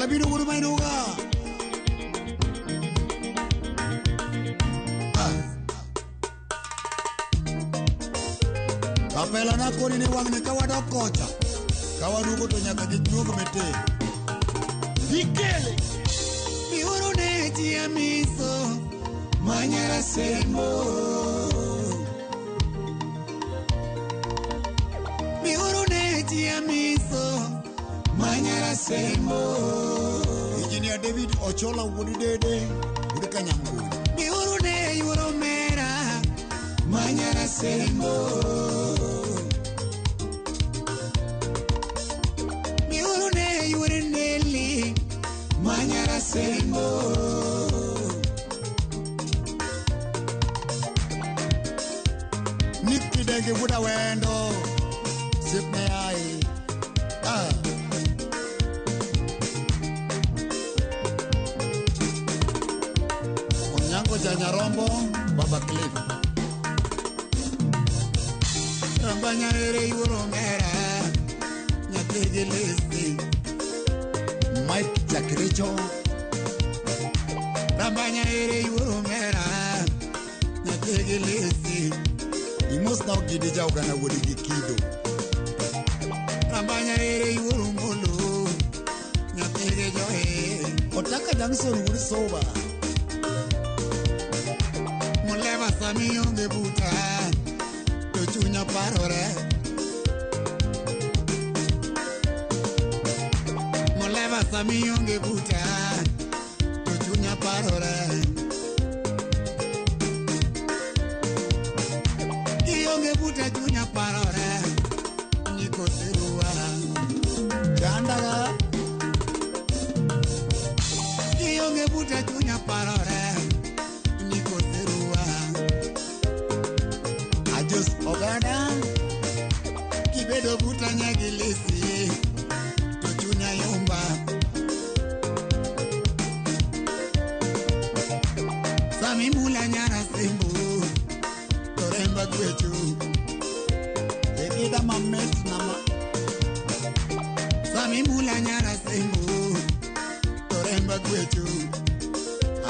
Gabino wuod Mainuga. Kapela na koni ni wang'ni ka wadok kocha. Ka waduogo to nyaka gijuog mete. Ikele. Biuru ne ji amiso manyara sembo. Biuru ne ji amiso manyara sembo. Engineer David Ochola wuod Dede wuod Kanyang'o. Biuru ne yuoro mera manyara sembo. Biuru ne yuoro Nelly manyara sembo. Nick Denge wuod Awendo sipne ai. Ah. Onyango Janyarombo Baba Cliff. Rambanya ere yuoro mera nyathigi lesi. Mike Jakricho. Rambanya ere yuoro mera nyathigi lesi. Imos na ogidi jaugana wuod gi kido. Rambanya ere yuoro molo nyathigi joe. Otaka Johnson wuod Soba. Muleva sami onge buta to chunya parore. Muleva sami onge buta to chunya parore. Ionge buta chunya parore. Niko serua Jandaga. Ionge buta chunya parore. Niko serua Ajos ogada. Kibedo buta nyagilesi to chunya yomba. Sami mula nyara sembo toremba kwechu. Ekida mamet nama. Sami mula nyara sembo toremba kwechu.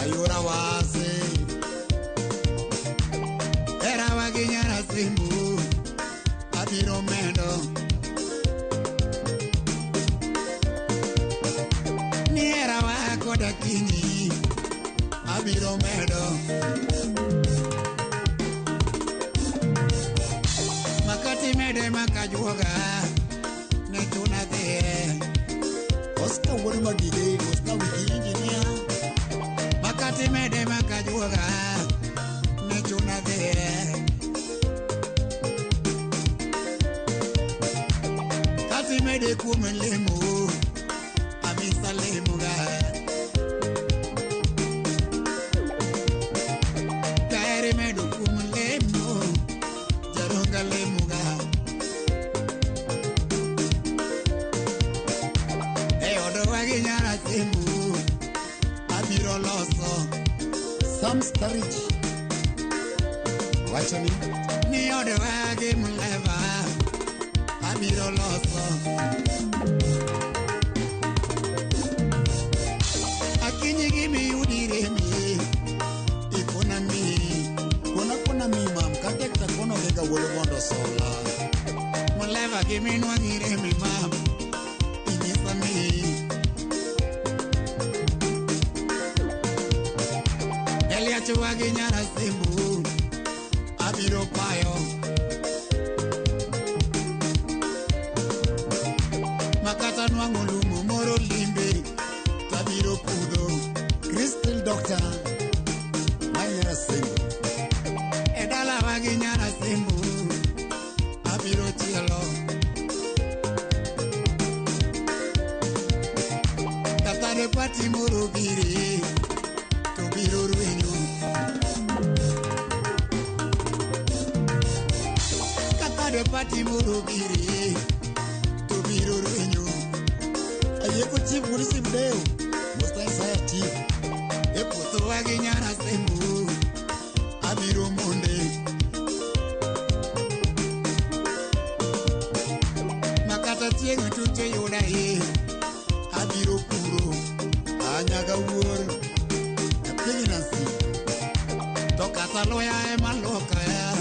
Ayora wase era wagi nyara sembo abiro mendo. Ni era wako dakini abiro mendo. Makati mede makajuoga ne chuna dhie. Oscar wuod Magige, Oscar wiki engineer. Makati mede makajuoga ne chuna dhie. Kati mede kuom lemo amisa lemoga. Kaere medo kuom lemo jaronga lemoga. E odowa gi nyara sembo abiro loso. Sam Starich wachoni ni odowa gi mleva abiro loso. Akinyi gi miyudi remi ikona mi kona kona mi mam katekta kono gega wuod mondo sola. Mleva gi minwang'i remi mam inyisa mi. Eliachuwa gi nyara sembo abiro payo. Makata nwang'o lumo moro limbe tabiro pudho. Crystal Doctor manyara sembo. E dalawa gi nyara sembo abiro chielo. Kata ne pati moro bire to biro rwenyo. Kata ne pati moro bire to biro rwenyo. Ayeko chief wuod Simdeo Musta Isaya chief. E puothowa gi nyara sembo abiro monde. Makata chieng' tuche yuda e abiro puro. Osaloya ema loka ya.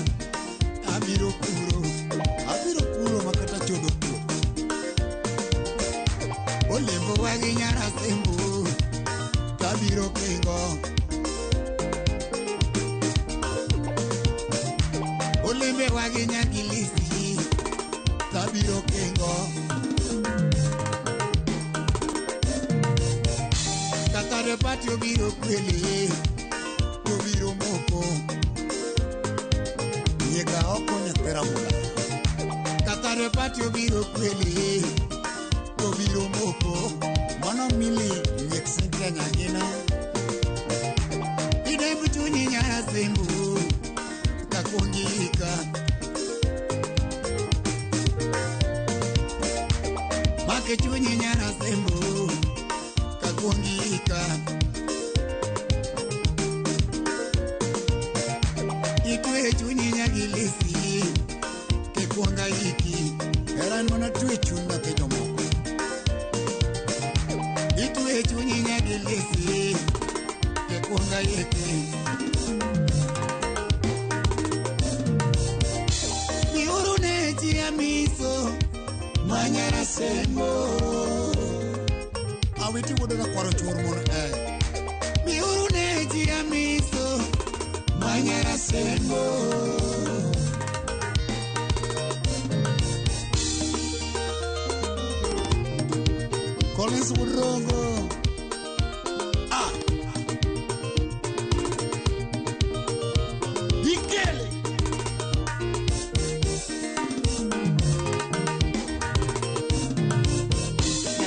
Abiro puro. Abiro puro makata chodo puro. Olembo wagi nyara sembo. Tabiro kingo. Olembe wagi nyagilisi. Tabiro kingo. Katare patio biro kwele. Tobiro moko. Nyeka oko nyathera mula. Katare patio biro kwele. Tobiro moko. Mano mili nyek Cynthia Nyagina. Idembu chunyi nyara sembu. Kakungika. Make chunyi nyara sembu. Kakungika. Itwe chunyi nyagilisi. Kekwanga iki. Eran mana twe chunya ke jomoko. Itwe chunyi nyagilisi. Kekwanga iki. Miuru ne chiamiso. Manyara sembo. Awiti wuodo na kwaro chuor mon e. Miuru ne chiamiso. Manyara sembo. Collins Wurongo. Ah. Ikele.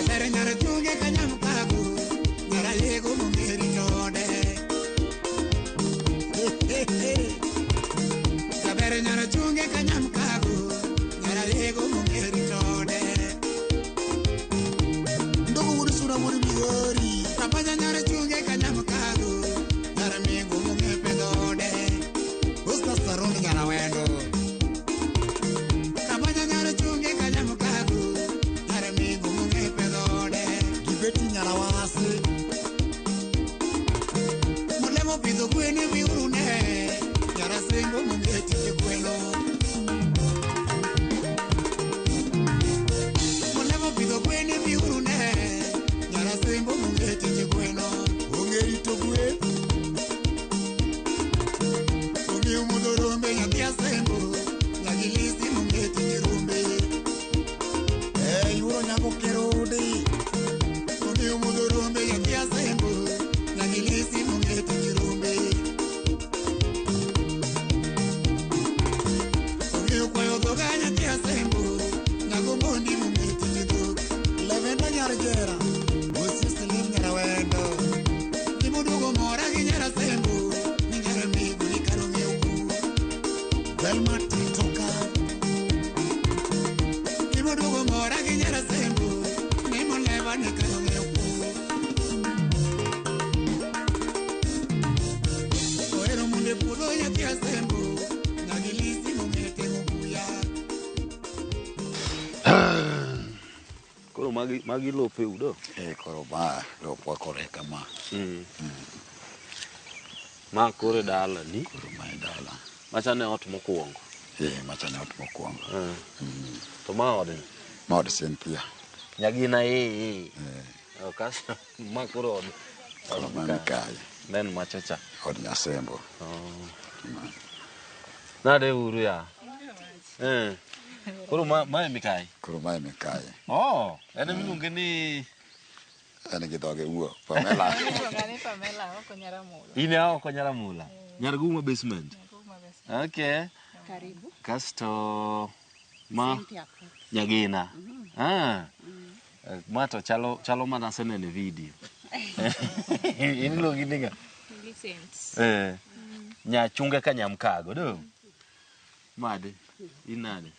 Nyare nyare chunge kanyamkagu. Nyara yego mungeri chode. Nyare nyare chunge kanyamkagu. Nyara yego mungeri chode. Ndogo wudu sura wudu migori. Kapanya nyare chunge kanyamkagu. Nyara mingu mungepe dode. Usta sarungi nyara wendo. Kapanya nyare chunge kanyamkagu. Nyara mingu mungepe dode. Gibeti nyara wasi. Mulemo pidho gwene miurune. Nyara sengo mungeti gweno. Mulemo pidho gwene miurune. Nyara sengo mungeti gweno. Ongeri to gwe. Ongi umudorombe nyathia sembo. Nyagilisi mungeti rombe. Eh yuro nyako kerode. Ongi umudorombe nyathia sembo. Nyagilisi mungeti rombe. Ongi ukwayo dhoga nyathia sembo. Nyagomondi mungeti dhok. Levenda nyar jera. Osi Selim nyara wendo. Gimudugo mora gi nyara sembo. Ni nyara migo ni karo ng'euku. Velma titoka. Gimudugo mora gi nyara sembo. Ni moleva ni karo ng'euku. Ohero munde puodho nyathia sembo. Nyagilisi mong'ete gobuya. Koro magi lope udo. Eh koro ma lopwa kore kama. Ma koro dala ni. Koro ma e dala. Macha ne ot mokwongo. Eh macha ne ot mokwongo. To ma ode ni? Ma od Cynthia. Nyagina ee. Eh. Kasto ma koro od. Koro ma mikayi. Nen macha cha. Od Nyasembo. Oh. Nade uru ya? Eh. Koro ma e mikayi. Koro ma e mikayi. Oh, en miluonge ni En gi dhoge wuo. Pamela. Iluonga ni Pamela oko Nyaramula. In e oko Nyaramula. Nyarguma basement. Nyarguma basement. Okay. Karibu. Kasto ma Cynthia Akoth. Nyagina. Ah. Ma to chalo mana aseneno e video. In iluongi ni ng'a? Millicent. Eh. Nyachunge ka nyamkago do. Made. In nade?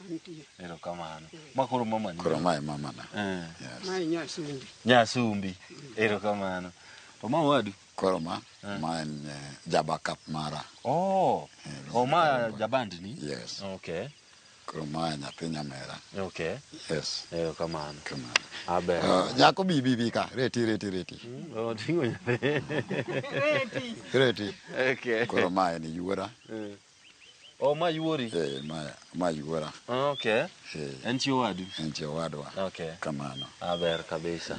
Antie. Erokamano. Ma koro mama ni. Koro ma e mamana. Eh. Yes. Mae Nyasumbi. Nyasumbi. Erokamano. To ma wadu? Koro ma ma en jabakap mara. Oh. Oh ma jaband ni? Yes. Okay. Koro mae nyathi nyamera. Okay. Yes. Erokamano. Kamano. Aber. Nyako bi bi bi ka. Reti reti reti. Oting'o nyathi. Reti. Reti. Okay. Koro mae ni yuora. Oh, ma yuori. Eh, ma yuora. Okay. Eh, En chi owadu. en chi owadwa. Okay. Kamano. Aber kabisa.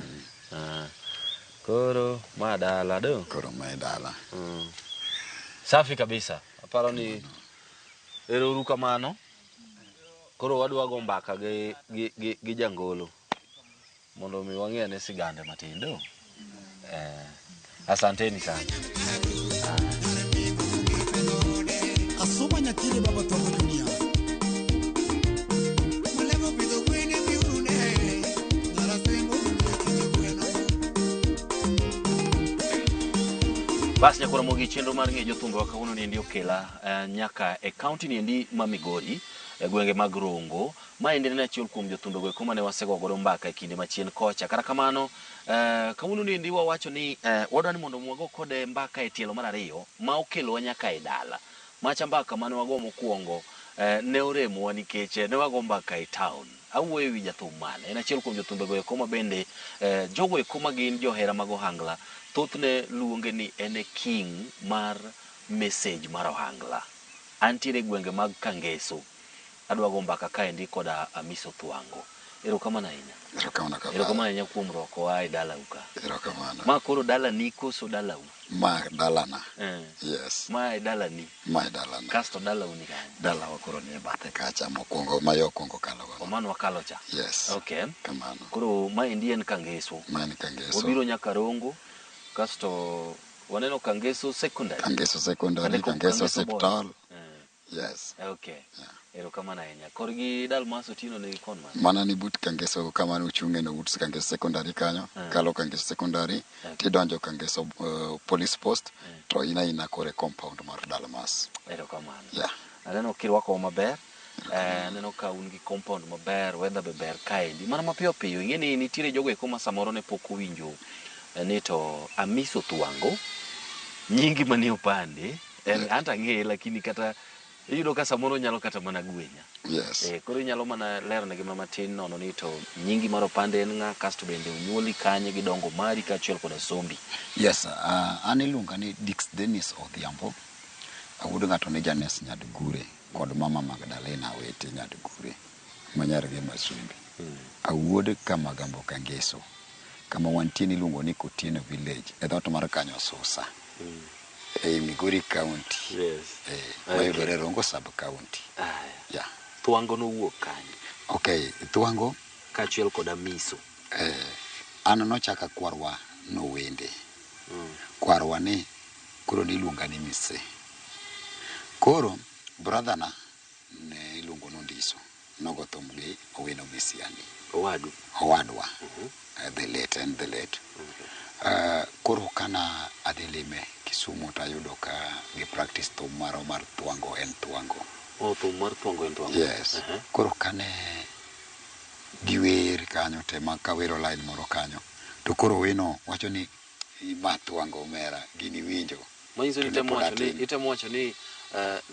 Koro ma dala do. Koro mae dala. Safi kabisa. Aparo ni ero uru kamano. Koro wadwa go mbaka gi jangolo mondo mi wang'e ane sigande matindo. Asanteni sana. Asuma nyakire baba Thwango Junior. Molemo pidho gwen e miune, nyarasembo tije gweno. Bas nyakora mogi chenro mar ng'e jothumbe wa kawuono niendi okela nyaka e kaunti niendi ma Migori e gwenge mag Rongo. Maendi en achiel kuom jothumbe go eko mane wasego godo mbaka e kinde machien kocha. Kata kamano kawuono niendi wawacho ni wadwa ni mondo wago kode mbaka e tielo mar ariyo ma okelowa nyaka e dala. Macha mbaka mane wago mokwongo ne oremowa nikech ne wago mbaka e town. Awuoyo ewi jathum mane en achiel kuom jothumbe go eko ma bende jogo eko ma gin johera mag ohangla thothne luonge ni en e king mar message mar ohangla. Antiere e gwenge mag Kangeso. Adwa go mbaka kaendi koda Amiso Thwango. Erokamano ahinya. Erokamano kabisa. Erokamano ahinya kuom rwakowa e dalau ka. Erokamano. Ma koro dalani koso dalau? Ma dalana. Yes. Ma e dalani. Ma e dalana. Kasto dalau ni kanye? Dalawa koro ni e bathe kacha mokwongo ma yo kwongo kalo gono. Omano wakalo cha. Yes. Okay. Kamano. Koro maendi en Kangeso. Ma en Kangeso. Wabiro nyaka Rongo. Kasto waneno Kangeso Secondary. Kangeso Secondary, Kangeso Hospital. Yes. Okay. Erokamano ahinya. Korgi Dalmas Otieno nigi kon mane? Mana ni but Kangeso kama uchung'e no but Kangeso Secondary kanyo, kalo Kangeso Secondary, tidonjo Kangeso Police Post, to ina ina kore compound mar Dalmas. Erokamano. Yeah. Aneno kirwako maber. Aneno ka un gi compound maber, weather be ber kaendi. Mana mapiyo piyo, ing'e ni nitiere jogo eko ma samoro ne pok owinjo ni to Amiso Thwango, nyingi manie opande, en anto ang'eye lakini kata iyudo ka samoro nyalo kata mana gwenya. Yes. Koro inyalo mana lero negi mana matin nono ni to nyingi mar opande en ng'a, kasto bende onyuoli kanye gi dongo mari kaachiel koda sombi. Yes, an iluonga ni Dix Dennis Odhiambo. Awuod ng'ato ni Janes Nyadgure kod mama Magdalena Awete Nyadgure manyargi Masumbi. Awuod Kamagambo Kangeso. Kama wantie ni iluongo ni Kotieno Village e dhoot mar Kanyo Susa. E Migori County. Yes. Mayudore Rongo Sub County. Yeah. Thwango nowuok kanye? Okay, Thwango kaachiel kod Amiso. An nochaka kwarwa nowende. Kwarwa ni koro niluonga ni Mise. Koro brother na ne iluongo ni Ondiso. Nogo thum gi Owino Misiani. Owadu. Owadwa. The late and the late. Koro kana adhi lime Kisumu to ayudo ka gi practice thum maro mar Thwango en Thwango. Oh, thum mar Thwango en Thwango. Yes. Koro kane giwer kanyo te ma kawero line moro kanyo to koro Owino wacho ni ma Thwango omera gini winjo. Manyiso ni To ne pod atin. itemo wacho ni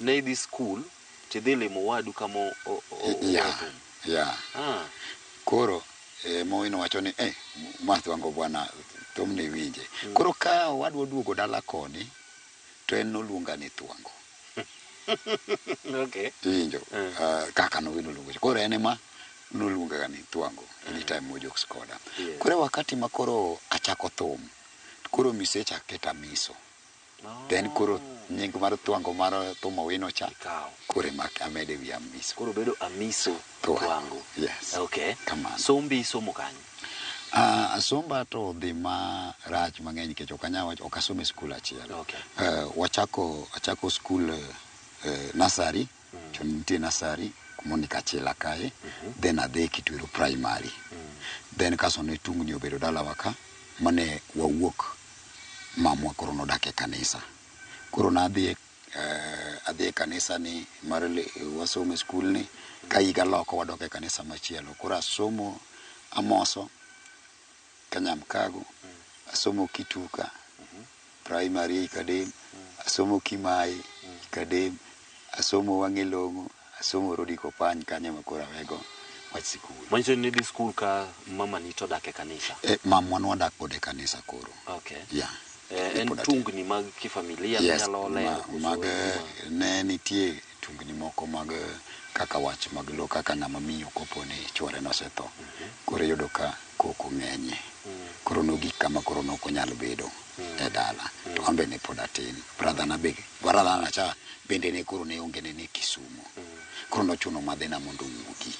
ne idhi school tidhi limo owadu kama Yeah. Yeah. Koro Mowino wacho ni ma Thwango bwana thumni winje. Koro ka owadwa oduogo dala koni to en noluonga ni Thwango. Okay. Iwinjo kaka nowino luongo. Koro en ema noluonga ni Thwango anytime mojokes koda. Yes. Koro wakati ma koro achako thum, koro misecha aketa Amiso. Then koro nying mar Thwango mar thum Owino cha koro ema amede wi Amiso. Koro bedo Amiso Thwango. Yes. Okay. Kamano. Sombi isomo kanye? Somba to dhi marach mang'eny nikech ok anyal wacho ok asomo e skul achiel. Okay. Achako skul nursery, chon nitie nursery Monica Achila kae, then adhi Kitwero Primary. Then kaso ne tungni obedo dalawa ka mane wawuok mamwa koro nodak e kanisa. Koro nadhi adhi e kanisa ni mar wasomo e skul ni ka higa loko wadok e kanisa machielo. Koro asomo Amoso Kanyamkago, asomo Kituka Primary Ikadem, asomo Kimai Ikadem, asomo Wang'elong'o, Asomo Rodi Kopany kanyo ema koro awego wach sikul. Manyiso ni nidhi skul ka mamani to odak e kanisa. E, mamwa nwadak kode e kanisa koro. Okay. Yeah. En Pod atin. tungni mag kifamilia Yes, minyalo lero koso mag en gima- ne nitie tungni moko mag kaka wach mag lo kaka ng'ama miyo kopo ni chuore nosetho. Koro iyudo ka koko ng'enye. Koro nogik kama koro nok onyal bedo e dala. To an be ne pod atin. Brother na be, brother na cha bende ne koro ne onge ne ni Kisumo. Koro nochuno madhina mondo owuogi.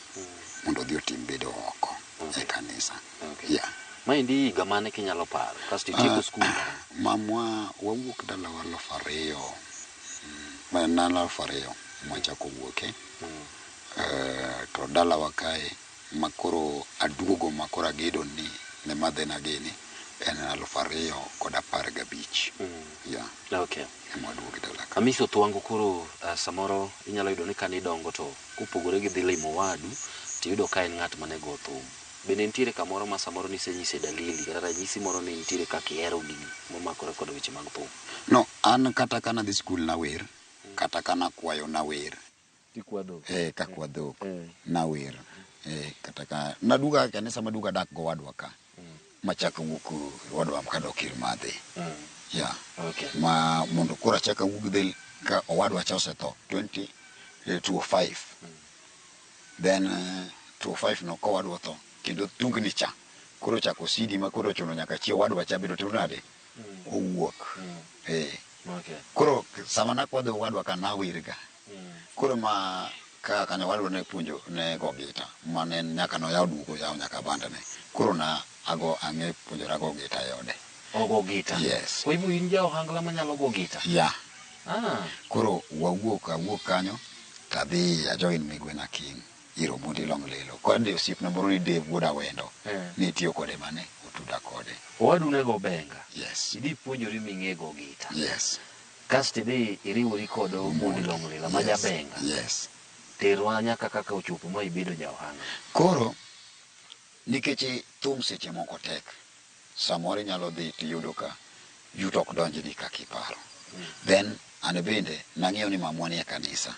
Mondo odhi otim bedo oko e kanisa. Okay. Yeah. Maendi higa mane kinyalo paro? Kasto itieko skul karang'o? Mamwa wawuok dalawa 2000 ma 2000 mwachako wuoke. To dalawa kae makoro aduogo makoro agedo ni ne madhena gini en 2015. Yeah. Okay. Ema waduogo e dala ka. Amiso Thwango koro samoro inyalo yudo ni kane idongo to kopogore gi dhi limo wadu tiyudo ka en ng'at mane go thum. Bende nitiere kamoro ma samoro nisenyise dalili kata ranyisi moro ni nitiere kaka ihero gigi momakore kod weche mag thum? No, an kata kana dhi skul nawer, kata kana kwayo nawer. Tikwa dhok. Kakwa dhok nawer. Kata ka naduoga e kanisa maduoga dak go wadwa ka. Machako wuok wadwa kadok ir madhe. Yeah. Okay. Ma mondo koro achak awuog dhi ka owadwa cha osetho 2005. Then 2005 no kowadwa otho kendo tungni cha koro chako sidi ma koro ochuno nyaka chiew wadwa cha bedo timo nade owuok. Okay. Koro sama nakwadho owadwa ka nawerga. Koro ma ka kanyo owadwa ne puonjo ne go gita mane nyaka noyaw duogo yaw nyaka bandane. Koro na ago ang'e puonjora go gita e ode. Ogo gita. Yes. Kwa hivyo in ja ohangla manyalo go gita. Yeah. Ah. Koro wawuok awuok kanyo tadhi ajoin Migwena King ir Omondi Long Lilo. Kode osiepna moro ni Dave wuod Awendo. Nitiyo kode mane otuda kode. Owadu ne go benga. Yes. Idhi puonjori ming'e go gita. Yes. Kasto idhi iriwori kod Omondi Long Lilo ma Yes. jabenga. Yes. Terwa nyaka kaka ochopo ma ibedo ja ohangla. Koro nikech thum seche moko tek, samoro inyalo dhi tiyudo ka yuto ok donjni kaka iparo. Then an bende nang'eyo ni mamwa ni e kanisa.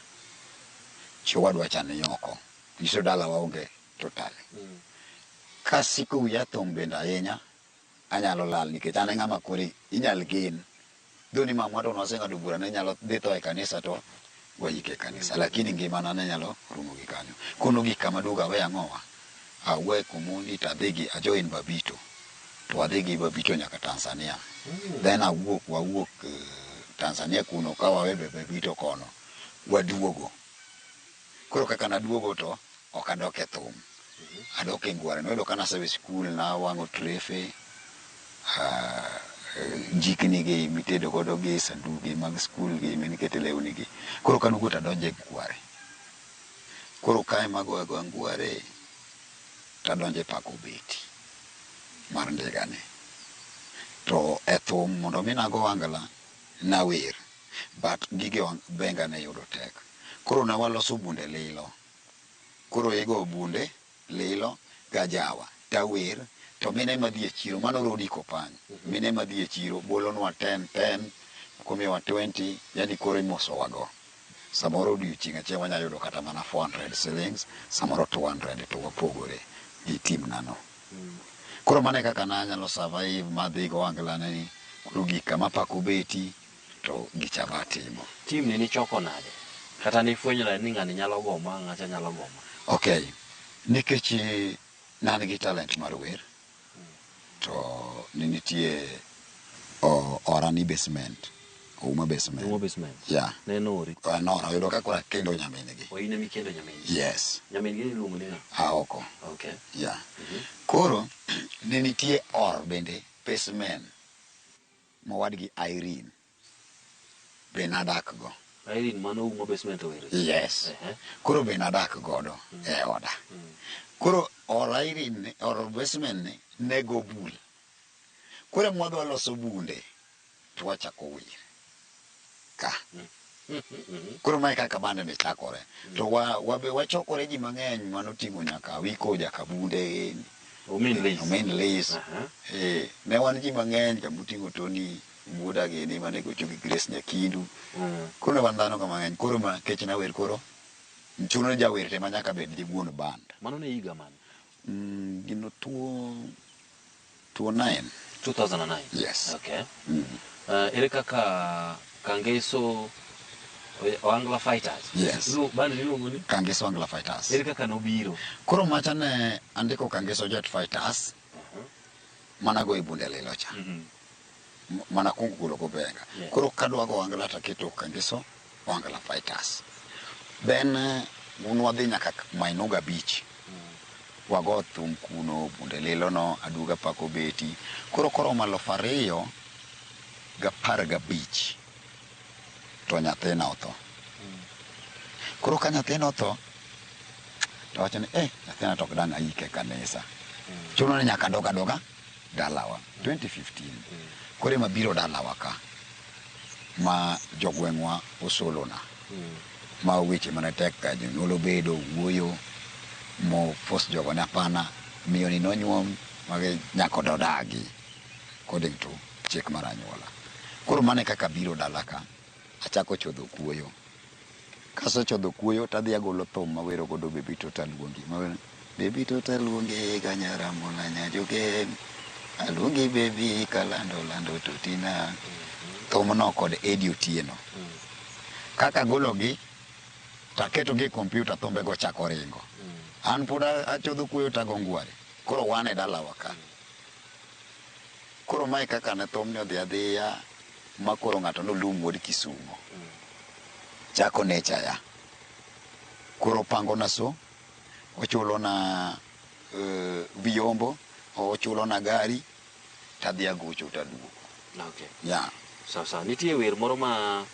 Chi owadwa cha ni oko. Nyiso dala waonge totally. Kasiko wiya thum bende ahinya, anyalo lal nikech an e ng'ama koro inyal gen. Dho ni mamwa to noseng'ado bura ni nyalo dhi tho e kanisa to wayike e kanisa. Lakini ngimana ne nyalo rumo gi kanyo. Koro nogik kama duogo awe ang'owa. Awe Komondi tadhi gi ajoin Babito. To adhi gi Babito nyaka Tanzania. Then awuok wawuok Tanzania kuno ka wawe Babito kono. Waduogo. Koro kaka naduogo to ok adok e thum. Adok e ngware. Noyudo ka nasewe skul nawang'o trefe, jikni gi mitedo godo gi sanduge mag skul gi minikete lewni gi. Koro kaduogo to adonjo e ngware. Koro kae mago agoa ngware tadonjo e pako beti mar ndigane. To e thum mondo mi nago ohangla nawer but gige benga ne yudo tek. Koro ne waloso bunde lilo. Koro igo bunde lilo gajawa tawer to mine madhi e chiro mano Rodi Kopany. Mine madhi e chiro bolonwa 10 10 komiyowa 20 yani koro imosowago. Samoro odiochieng' achiel wanyalo yudo kata mana 400 shillings, samoro 200 to wapogore gi team nano. Koro mano e kaka nanyalo survive madhi go ohangla ni koro gik kama pako beti to gicha batimo. Team ni nichoko nade? Kata nifwenyo nade ni ng'ani nyalo go ma, ng'acha nyalo go ma? Okay. Nikech ne an gi talent mar wer to ne nitie orani basement. Ouma basement. Ouma basement. Yeah. Ne nori. Nora yudo ka koro akendo nyamin gi. O in ema ikendo nyamin gi? Yes. Nyamin gi iluongo ni ng'a? Aoko. Okay. Yeah. Koro ne nitie or bende basement mowadgi Irene be nadak go. Irene mano Ouma basement owero. Yes. Koro be nadak godo e oda. Koro or Irene or basement ni ne go bul. Koro mwadwa loso bunde to wachako wer ka. Koro mae kaka bande ni chakore. To wabe wachokore ji mang'eny manoting'o nyaka Awiko Jakabunde. Omin Liz. Omin Liz. Ne wan ji mang'eny kamoting'o Tony Wuoda gini mane gocho gi Grace Nyakindu. Koro ne wan dhano ka mang'eny. Koro ma kech nawer koro Chuno ni jawer te ma nyaka bed gi wuon band. Mano ne higa mane? Gino 2009. 2009. Yes. Okay. Ere kaka Kangeso Ohangla Fighters? Yes. Band miluongo ni? Kangeso Ohangla Fighters. Ere kaka nobiro? Koro macha ne andiko Kangeso Jet Fighters. Mana go e bunde lilo cha. Mana kungu golo go benga. Yeah. Koro kadwa go Ohangla taketo Kangeso Ohangla Fighters. Then nwadhi nyaka Mainuga Beach. Wago thum kuno, bunde lilo no, aduga pako beti. Koro koromo 2015 to nyathina otho. Koro ka nyathina otho, to awacho ni nyathina to ok dang' aike e kanisa. Chuno ni nyaka dog adoga dalawa. 2015. Koro ema biro dalawa ka ma jogweng'wa osolona. Ma weche mane tek ka jonyuol obedo wuoyo mo force jogo ni hapana, miyo ni nonyuom magi nyaka dodagi according to chik mar anyuola. Koro mano e kaka biro dala ka, achako chodho kuoyo. Kasechodho kuoyo tadhi agolo thum mawero godo Baby Tota Luongi. Mawero, Baby Tota Luongi kanyara mola nyajoge, aluongi baby kalando lando totina. Thumno kod Eddie Otieno. Kaka agologi, taketogi e kompyuta thumbego chako ringo. An pod achodho kuoyo tago ngware. Koro wan e dalawa ka. Koro mae kaka ne thumni odhi adhiya ma koro ng'ato nolum wuod Kisumo. Chako necha ya. Koro pango na so, ochulo na vyombo, ochulo na gari, tadhi agocho taduogo. Okay. Yeah. Sawa sawa. Nitie wer moro ma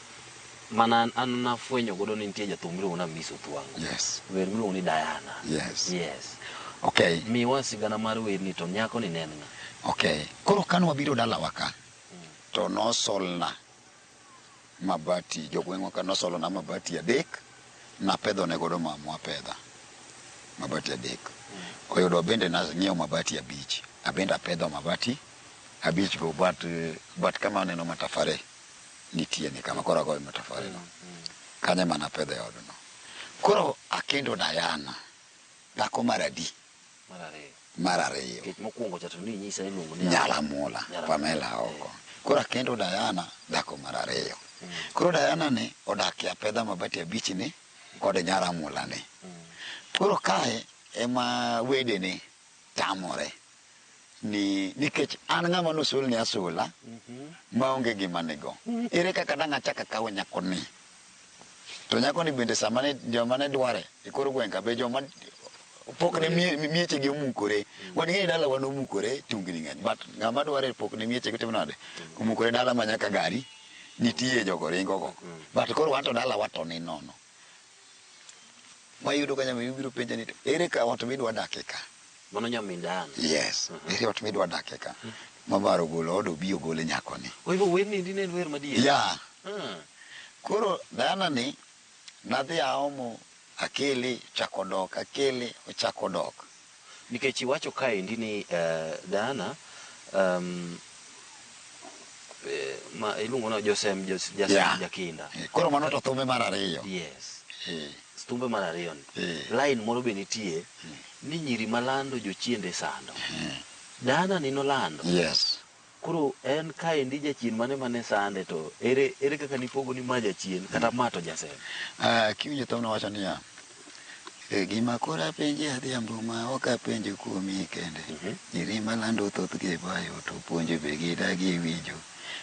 mana an nafwenyo godo ni nitie jathum miluongo ni Amiso Thwango. Yes. Wer miluongo ni Diana. Yes. Yes. Okay. Miwa sigana mar werni to nyako ni ne en ng'a? Okay. Koro kane wabiro dalawa ka, to nosolna mabati, jogweng'wa ka nosolona mabati 3, napedhone godo mamwa pedha. Mabati 3. Oyudo bende nanyiewo mabati 5. Abende apedho mabati 5 go, but kama aneno matafare nitie ni kama koro agoyo matafare no. Kanyo ema napedho e odno. Koro akendo Diana, dhako mar adi? Mar ariyo. Mar ariyo. Nikech mokwongo cha to ninyisa iluongo ni Nyalamula, Pamela oko. Koro akendo Diana, dhako mar ariyo. Koro Diana ni odak e apedha mabati 5 ni kod Nyaramula ni. Koro kae ema wedene tamore ni nikech an ng'ama nosolni asola maonge gima nigo. Ere kaka dang' achak akawo nyakoni? To nyakoni bende sama ne joma ne dware e kor gweng' ka be joma pok ne miechegi omukore. Wan ing'e ni dalawa nomukore tungni ng'eny, but ng'ama dware pok ne miechegi otimo nade? Omukore dala ma nyaka gari nitie jogo ringo go. But koro wan to dalawa to ni nono. Wayudo ka nyamin biro penja ni ere ka ot midwa dake ka? Mano nyamin Diana. Yes. Ere ot midwa dake ka? Mabaro ogolo od obi ogole nyakoni. Kwa hivyo werni ndi ne en wer madier? Yeah. Koro Diana ni nadhi aomo akele chako dok, akele ochako dok. Nikech iwacho kaendi ni Diana ma iluongo na Josem, Jasem Yeah. Jakinda. Koro mano to thumbe mar ariyo. Yes. Thumbe mar ariyo ni. Line moro be nitie ni nyiri malando jochiende sando. Diana ni nolando. Yes. Koro en kaendi jachien mane mane sande to ere kaka nipogo ni ma jachien kata ma to jasem? Kiwinjo thumno wacho niya, gima koro apenji adhiambo ma ok apenjo kuomi kende. Nyiri malando thothgi bayo to puonjo be gidagi winjo.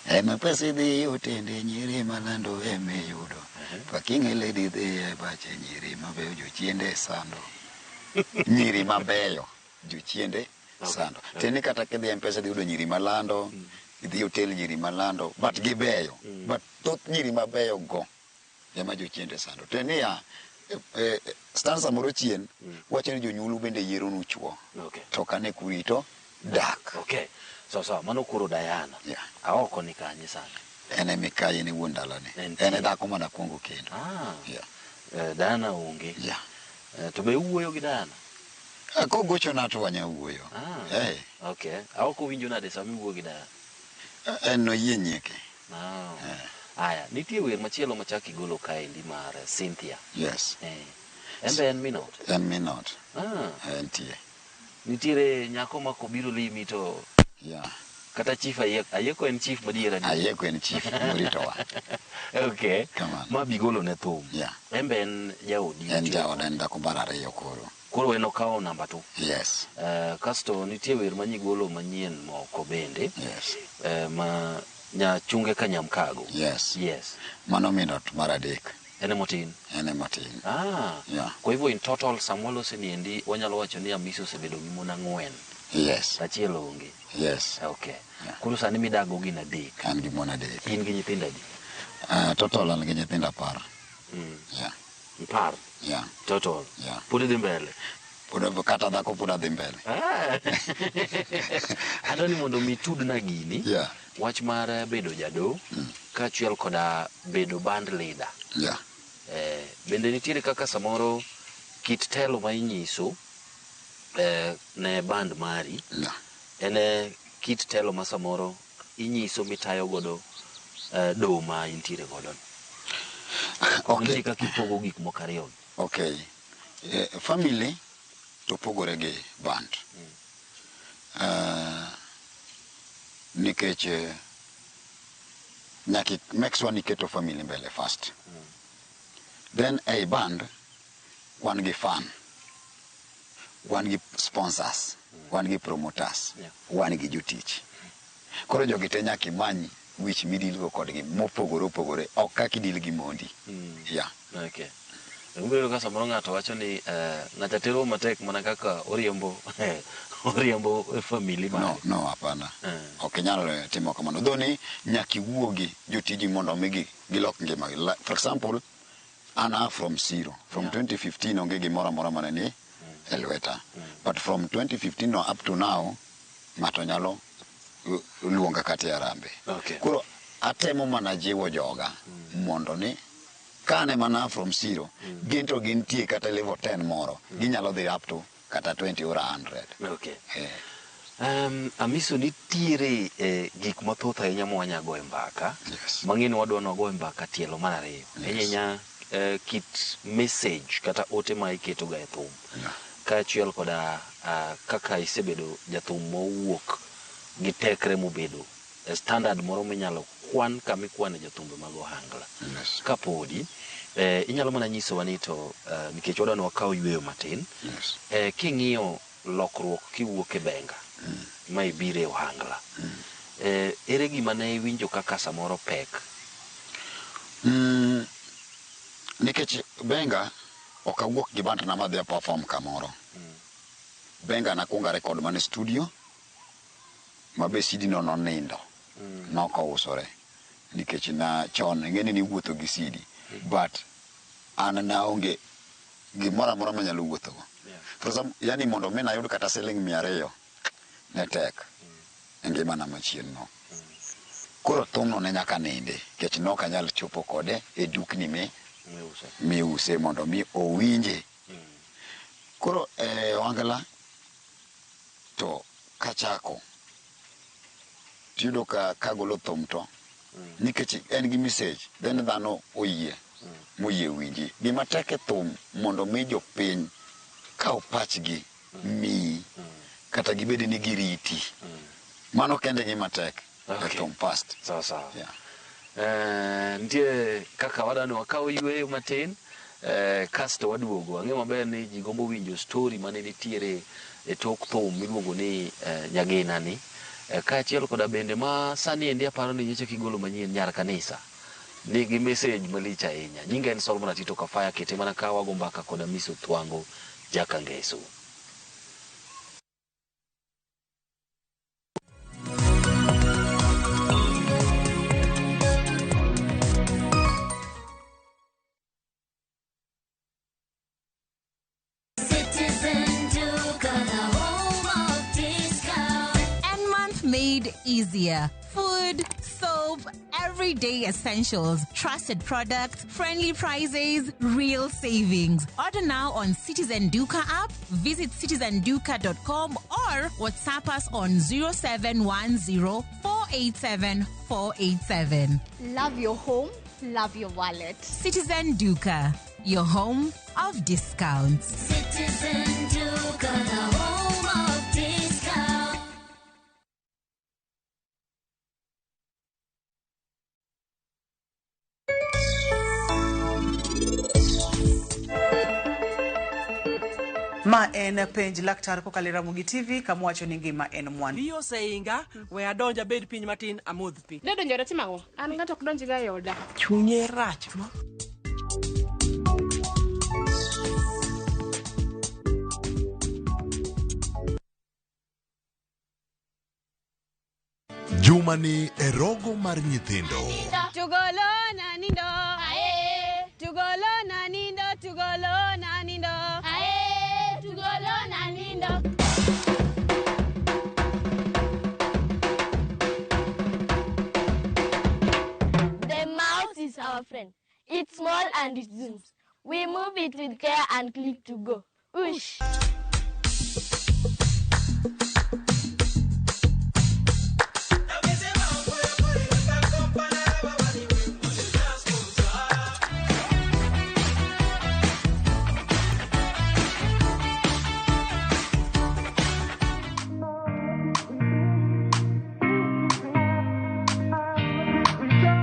Ema pesa idhi otende nyiri malando emiyudo. Fucking lady dhi e bache nyiri mabeyo jochiende sando. Nyiri mabeyo jochiende sando. Teni kata kidhi M-Pesa idhi yudo nyiri malando, idhi hotel nyiri malando, but gibeyo. But thoth nyiri mabeyo go ema jochiende sando. Teni ya stanza moro chien wacho ni jonyuol bende yieronu chuo. Okay. To kane kurito dak. Okay. So so mano koro Diana. Yeah. Aoko ni kanye sana. En e mikayi ni wuon dalane. En e dhako mana kuongo kendo. Yeah. Diana onge. Yeah. To be uwuoyo gi Diana? Kogochona to wanya wuoyo. Hey. Okay. Aoko winjo nade sama iwuoyo gi Diana? En noyie nyieke. Aya, nitie wer machielo machak igolo kaendi mar Cynthia. Yes. En be en minot. En minot. Ah, Entie. nitiere nyako ma kobiro limi to Yeah. kata chief Ayieko, Ayieko en chief madier adier. Ayieko en chief moritowa. Okay. Kamano. Ma bigolo ne thum. Yeah. En be en jaodi. En jaoda, en dhako mar ariyo koro. Koro en okawo namba 2. Yes. Kasto nitie wer manyigolo manyien moko bende. Yes. Ma nyachunge ka nyamkago. Yes. Yes. Mano minot mar adek. En emotin. En ematin. Ah. Yeah. Kwa hivyo in total samwalose niendi wanyalo wacho ni Hamisi osebedo gi mon ang'wen. Yes. Achiel onge. Yes. Okay. Yeah. Koro sani midago gin adek. An gi mon adek. In gi nyithindo adi? Total an gi nyithindo 10. Yeah. 10. Yeah. Total. Yeah. Pod idhi mbele. Pod kata dhako pod adhi mbele. Ah. Adwa ni mondo mi tudna gini. Yeah. Wach mar bedo jado kaachiel koda bedo band leader. Yeah. Bende nitiere kaka samoro kit telo ma inyiso ne band mari. Yeah. En kit telo ma samoro inyiso mitayo godo do ma intiere godo. Okay. Nitie kaka ipogo gik moko ariyo. Okay. Family to pogore gi band. Nikech nyaka make sure ni iketo family mbele first. Then a band wan gi fan, wan gi sponsors, wan gi promoters, Yeah. wan gi jotich. Koro jogi te nyaka imany wich midilgo kodgi mopogore opogore, ok kaka idil gi mondi. Yeah. Okay. Ubiro ka samoro ng'ato wacho ni ng'acha tero matek mana kaka oriembo oriembo family mare. No, no, hapana. Ok inyal timo kamano. Though ni nyaka iwuo gi jotiji mondo mi gilok ngimagi. For example, an a from zero. From Yeah. 2015 onge gimoro amora mane ni e lweta. But from 2015 no up to now, ng'ato nyalo luonga kata e Harambee. Okay. Koro atemo mana jiwo joga mondo ni kane mana from zero, gin to gintie kata level 10 moro, ginyalo dhi up to kata 20 or 100. Okay. Amiso nitiere gik mathoth ahinya ma wanya goyo mbaka. Yes. Mang'e ni wadwa ni wagoyo mbaka tielo mar ariyo. Yes. Ahinya kit message kata ote ma iketo ga e thum. Yeah. Kaachiel koda kaka isebedo jathum mowuok gi tekre mobedo e standard moro minyalo kwan kama ikwane jothumbe mag ohangla. Yes. Kapodi inyalo mana nyisowa ni to nikech wadwa ni wakaw yweyo matin. Yes. King'iyo lokruok kiwuok e benga ma ibiro e ohangla, ere gima ne iwinjo kaka samoro pek? Nikech benga ok awuok gi band na madhi perform kamoro. Benga nakuongo record mana e studio ma be CD no nonindo. Nok ousore. Nikech na chon ing'e ni iwuotho gi CD. But an naonge gimoro amora manyalo wuothogo. Yeah. For example, yani mondo mi nayud kata siling 200 ne tek e ngimana machien no. Koro thumno ne nyaka ninde nikech nok anyal chopo kode e dukni Miuse. miuse mondo mi owinje. Koro e ohangla to kachako tiyudo ka kagolo thum to nikech en gi message then dhano oyie moyie winji. Gima tek e thum mondo mi jopiny kaw pachgi miyi kata gibed ni giriti. Mano kende gima tek e Okay. thum fast. Sawa sawa. Yeah. Nitie kaka wadwa ni wakaw yweyo matin kasto waduogo. Ang'eyo maber ni ji gombo winjo story mane nitiere e tok thum miluongo ni Nyagina ni. Kaachiel koda bende ma sani endi aparo ni nyocha kigolo manyien Nyar Kanisa nigi message malich ahinya. Nyinga en Solomon Atito Kafaya, kete mana ka wago mbaka kod Amiso Thwango Jakangeso. Citizen Duka, the home of discount. And month made easier. Food, soap, everyday essentials, trusted products, friendly prices, real savings. Order now on Citizen Duka app, visit citizenduka.com or WhatsApp us on 0710 487 487. Love your home, love your wallet. Citizen Duka. your home of discounts. Citizen Duka, the home of discount. Ma en penj laktar kokalo e Ramogi TV kama wacho ni ngima en mwandu. Riyo oseinga, we adonj abed piny matin amodh pi. Ne donjore timo ang'o? An ng'ato ok donjga e oda. Chunye rach ma. Jumani e rogo mar nyithindo. Tugolo na nindo. Ae. Tugolo na nindo, tugolo na nindo. Ae, tugolo na nindo. The mouse is our friend. It's small and it zooms. We move it with care and click to go. Whoosh!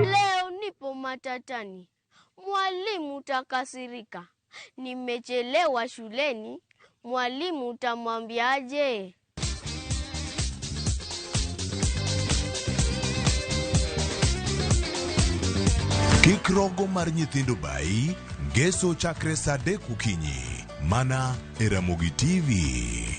Leo nipo matatani, mwalimu takasirika. Nimechelewa shuleni, mwalimu tamwambiaje? Kik rogo mar nyithindo bayi, ngeso chakre saa 3 okinyi. Mana e Ramogi TV.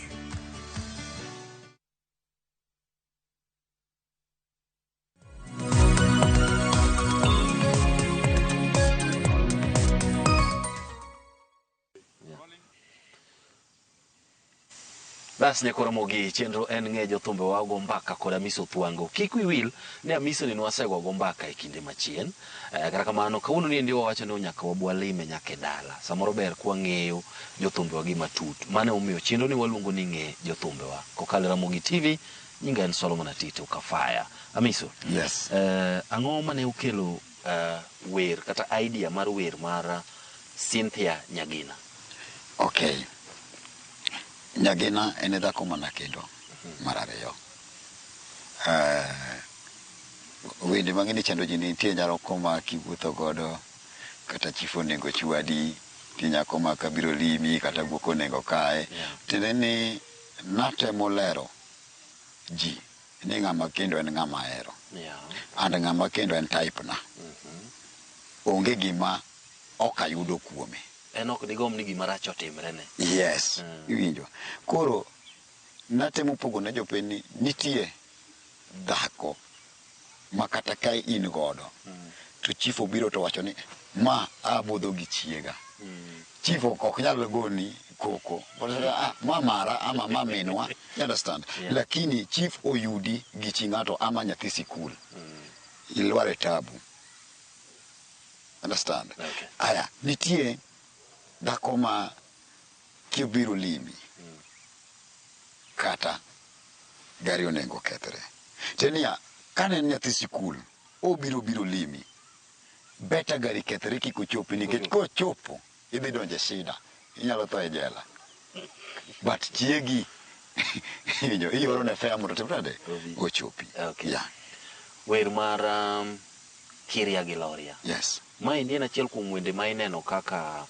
Bas ne koro mogi chenro en ng'e jothumbe wa go mbaka kod Amiso Thwango. Kik wiyi wil ni Amiso ni nwasego go mbaka e kinde machien. Kata kamano kawuono ni endi wawacho ni nyaka wabwalime nyaka e dala. Samoro ber kwang'eyo jothumbe wa gi matut. Mano emomiyo chenro ni waluongo ni ng'e jothumbe wa. Kokalo e Ramogi TV, nyinga en Solomon Atito Kafaya. Amiso. Yes. Ang'o mane okelo wer kata idea mar wer mar Cynthia Nyagina? Okay. Nyagina en dhako mana kendo mar ariyo. Wende mang'eny chando ji nitie nyako ma kiwuotho godo kata chief onego chwadi, nitie nyako ma kabiro limi kata guok onego kae. Tiende ni natemo lero ji ni ng'ama kendo en ng'ama ahero. And ng'ama kendo en type na. Onge gima ok ayudo kuome. En ok digomb ni gima rach otimre ne. Yes, iwinjo. Koro natemo pogo ne jopiny ni nitie dhako ma kata ka in godo to chief obiro to wacho ni ma abudho gi chiega. Chief ok nyal goni koko. Ma mara ama ma minwa. You understand? Lakini chief oyudi gi chi ng'ato ama nyathi sikul. Ilwar e tabu. Understand? Okay. Aya, nitie dhako ma kibiro limi kata gari onego kethre. Tenia, kane en nyathi sikul, obiro biro limi. Beta gari kethre kik ochopi nikech kochopo idhi donjo e shida, inyalo tho e jela. But chiegi iwinjo, ioro ne fare mondo otim nade? Ochopi. Okay. Yeah. Wer mar Kiria gi Loria. Yes. Maendi en achiel kuom wende ma ineno kaka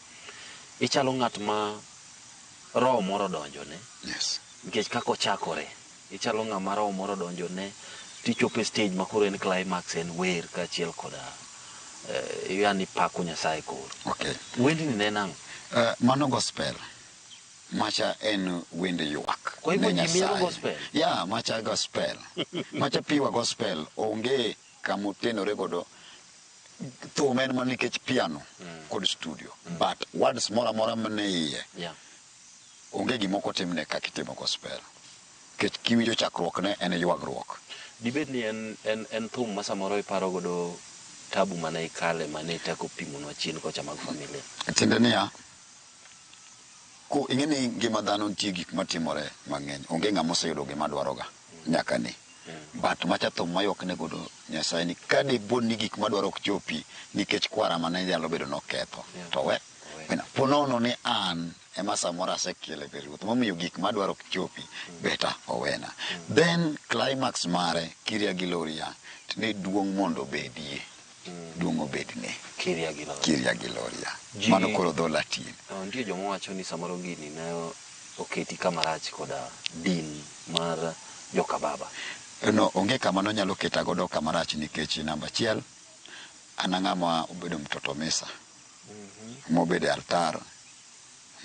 ichalo ng'at ma roho moro odonjone. Yes. Nikech kaka ochakore, ichalo ng'ama roho moro odonjone tichopo e stage ma koro en climax en wer kaachiel koda yani pako Nyasaye koro. Okay. Wendni ne en ang'o? Mano gospel. Macha en wende ywak. Kwa hivyo ne ji mielo Nyasaye. gospel? Yeah, macha gospel. Macha pure gospel. Onge kama otenore godo. Thum en mana nikech piano kod studio. But words moro amora mane iye. Onge gima ok otimne kaka itimo gospel. Nikech kiwinjo chakruok ne en ywagruok. Dibed ni en thum ma samoro iparo godo tabu mane ikale mane iteko pimonwa chien kocha mag familia. Tiende niya, ko ing'e ni ngima dhano nitie gik matimore mang'eny. Onge ng'ama oseyudo gima dwaroga nyaka ni. But macha thum maywak ne godo Nyasaye ni ka dipo ni gik madwaro ok chopi nikech kwara mane nyalo bedo noketho to we. Owe. Ponono ni an ema samoro asekiele be ruoth momiyo gik madwaro ok chopi beta owena. Then climax mare Kiria gi Loria ni duong' mondo obedie. Duong' obedne. Kiria gi Loria. Kiria gi Loria. Mano koro dho Latin. Nitie joma wacho ni samoro gini ne oketi kama rach koda din mar jokababa. No, onge kama nonyalo keta godo kama rach nikech namba achiel an ang'ama obedo mtoto misa. Mobedo e altar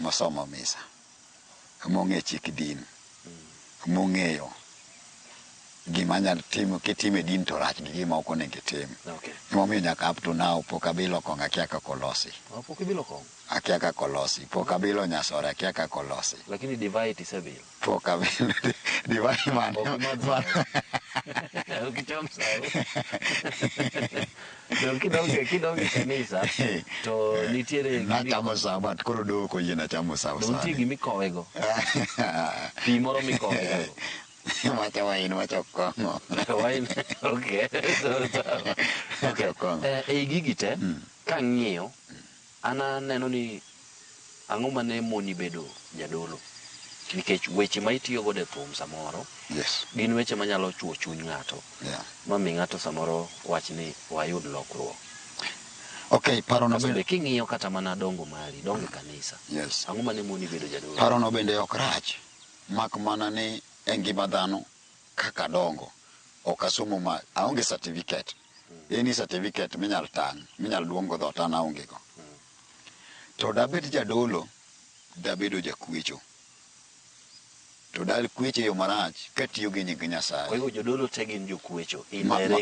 mosomo misa. Mong'e chik din. Mong'eyo gima nyalo timo kitimo e din to rach gi gima ok onego itim. Okay. Emomiyo nyaka up to now pok abilo kong'o akia kaka olosi. Pok ibilo kong'o? Akia kaka olosi. Pok abilo nyasore akia kaka olosi. Lakini divai tisebilo. Pok abilo divai mane. Ok icham sawo. Kidongo e kanisa to nitiere nachamo sawo but koro doho ok oyiena chamo sawo sani. Nitie gima ikowego. Pi moro mikowego. Wacha wine, wacha kong'o. Wine, okay. Okay. Ei gigi te, kang'iyo, an aneno ni ang'o mane moni bedo jadolo? Nikech weche ma itiyo godo e thum samoro, yes, gin weche manyalo chuo chuny ng'ato. Yeah. Ma mi ng'ato samoro wach ni wayud lokruok. Okay, paro no bende king'iyo kata mana dongo mari, dongo e kanisa. Yes. Ang'o mane moni bedo jadolo? Paro no bende ok rach. Mak mana ni e ngima dhano kaka dongo ok asomo ma aonge certificate. Any certificate minyal tang' minyal duong go dhoot an aonge go. To dabed jadolo dabedo jakwecho. To dakwecho e yo marach katiyo gi nying Nyasaye. Kwa hivyo jodolo te gin jokwecho.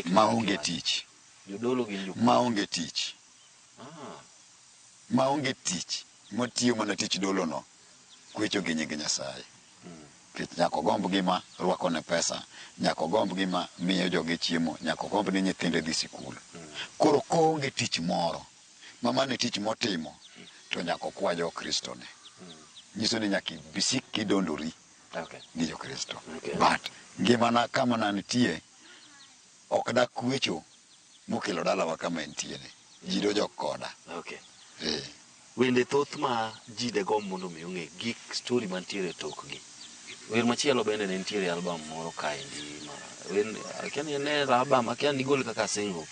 Maonge tich. Jodolo gin jokwecho. Maonge tich. Maonge tich. Motiyo mana tich dolo no. Kwecho gi nying Nyasaye. Nyaka ogomb gima rwako ne pesa, nyaka ogomb gima miyo jogi chiemo, nyaka ogomb ni nyithinde dhi sikul. Koro koonge tich moro, ma mano e tich motimo, to nyaka okwa jo-Kristo ne. Nyiso ni nyaka isik kidondori gi jo-Kristo. But ngimana kama nantie, ok dakwecho mokelo dalawa kama entie ni. Ji dojok koda. Okay. Wende thoth ma ji degomb mondo mi ong'e gik story mantiere e tokgi. Wer machielo bende ne nitiere album moro kaendi ma akia ni ne album akia ni gol kaka single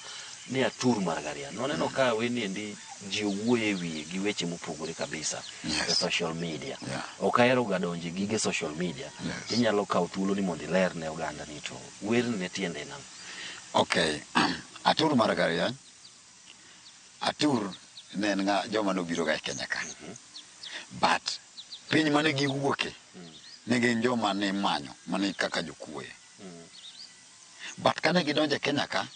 ni Atur mar Garian. Waneno ka werni endi ji owuoyo e wiye gi weche mopogore kabisa e social media. Ok ahero ga donjo e gige social media. Inyalo kawo thuolo ni mondo iler ne oganda ni to werni ne tiende nang'o? Okay. Atur mar Garian. Atur ne en ng'a joma nobiro ga e Kenya ka. But piny mane giwuoke ne gin joma ne manyo mane kaka jokuoye. But kane gidonjo e Kenya ka,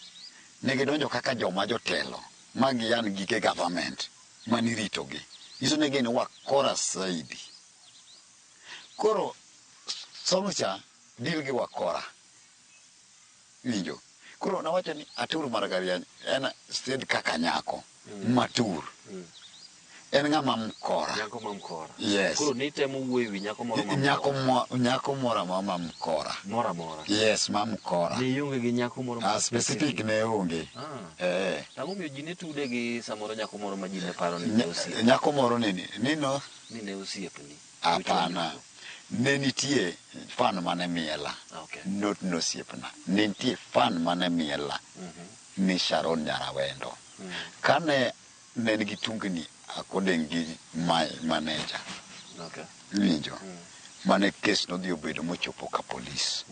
ne gidonjo kaka joma jotelo ma gian gike government maniritogi. Nyiso ni gin wakora saidi. Koro song cha deal gi wakora. Winjo. Koro nawacho ni Atur mar Gariany en sted kaka nyako matur. En ng'ama mkora. Nyako ma mkora. Yes. Koro nitemo wuoyo ewi nyako moro ma mkora. Nyako moro amora ma mkora. Moro amora. Yes, ma mkora. Ne ionge gi nyako moro ma specific ne onge. Ang'o miyo ji ne tude gi samoro nyako moro ma ji ne paro ni ne osiep? Nyako moro ni no ni ne osiepni. Hapana. Ne nitie fan mane miela. Okay. Not nosiepna. Ne nitie fan mane miela. Ni Sharon Nyarawendo. Kane ne nigi tungni according gi my manager. Okay. Winjo. Mane kes nodhi obedo mochopo ka polis.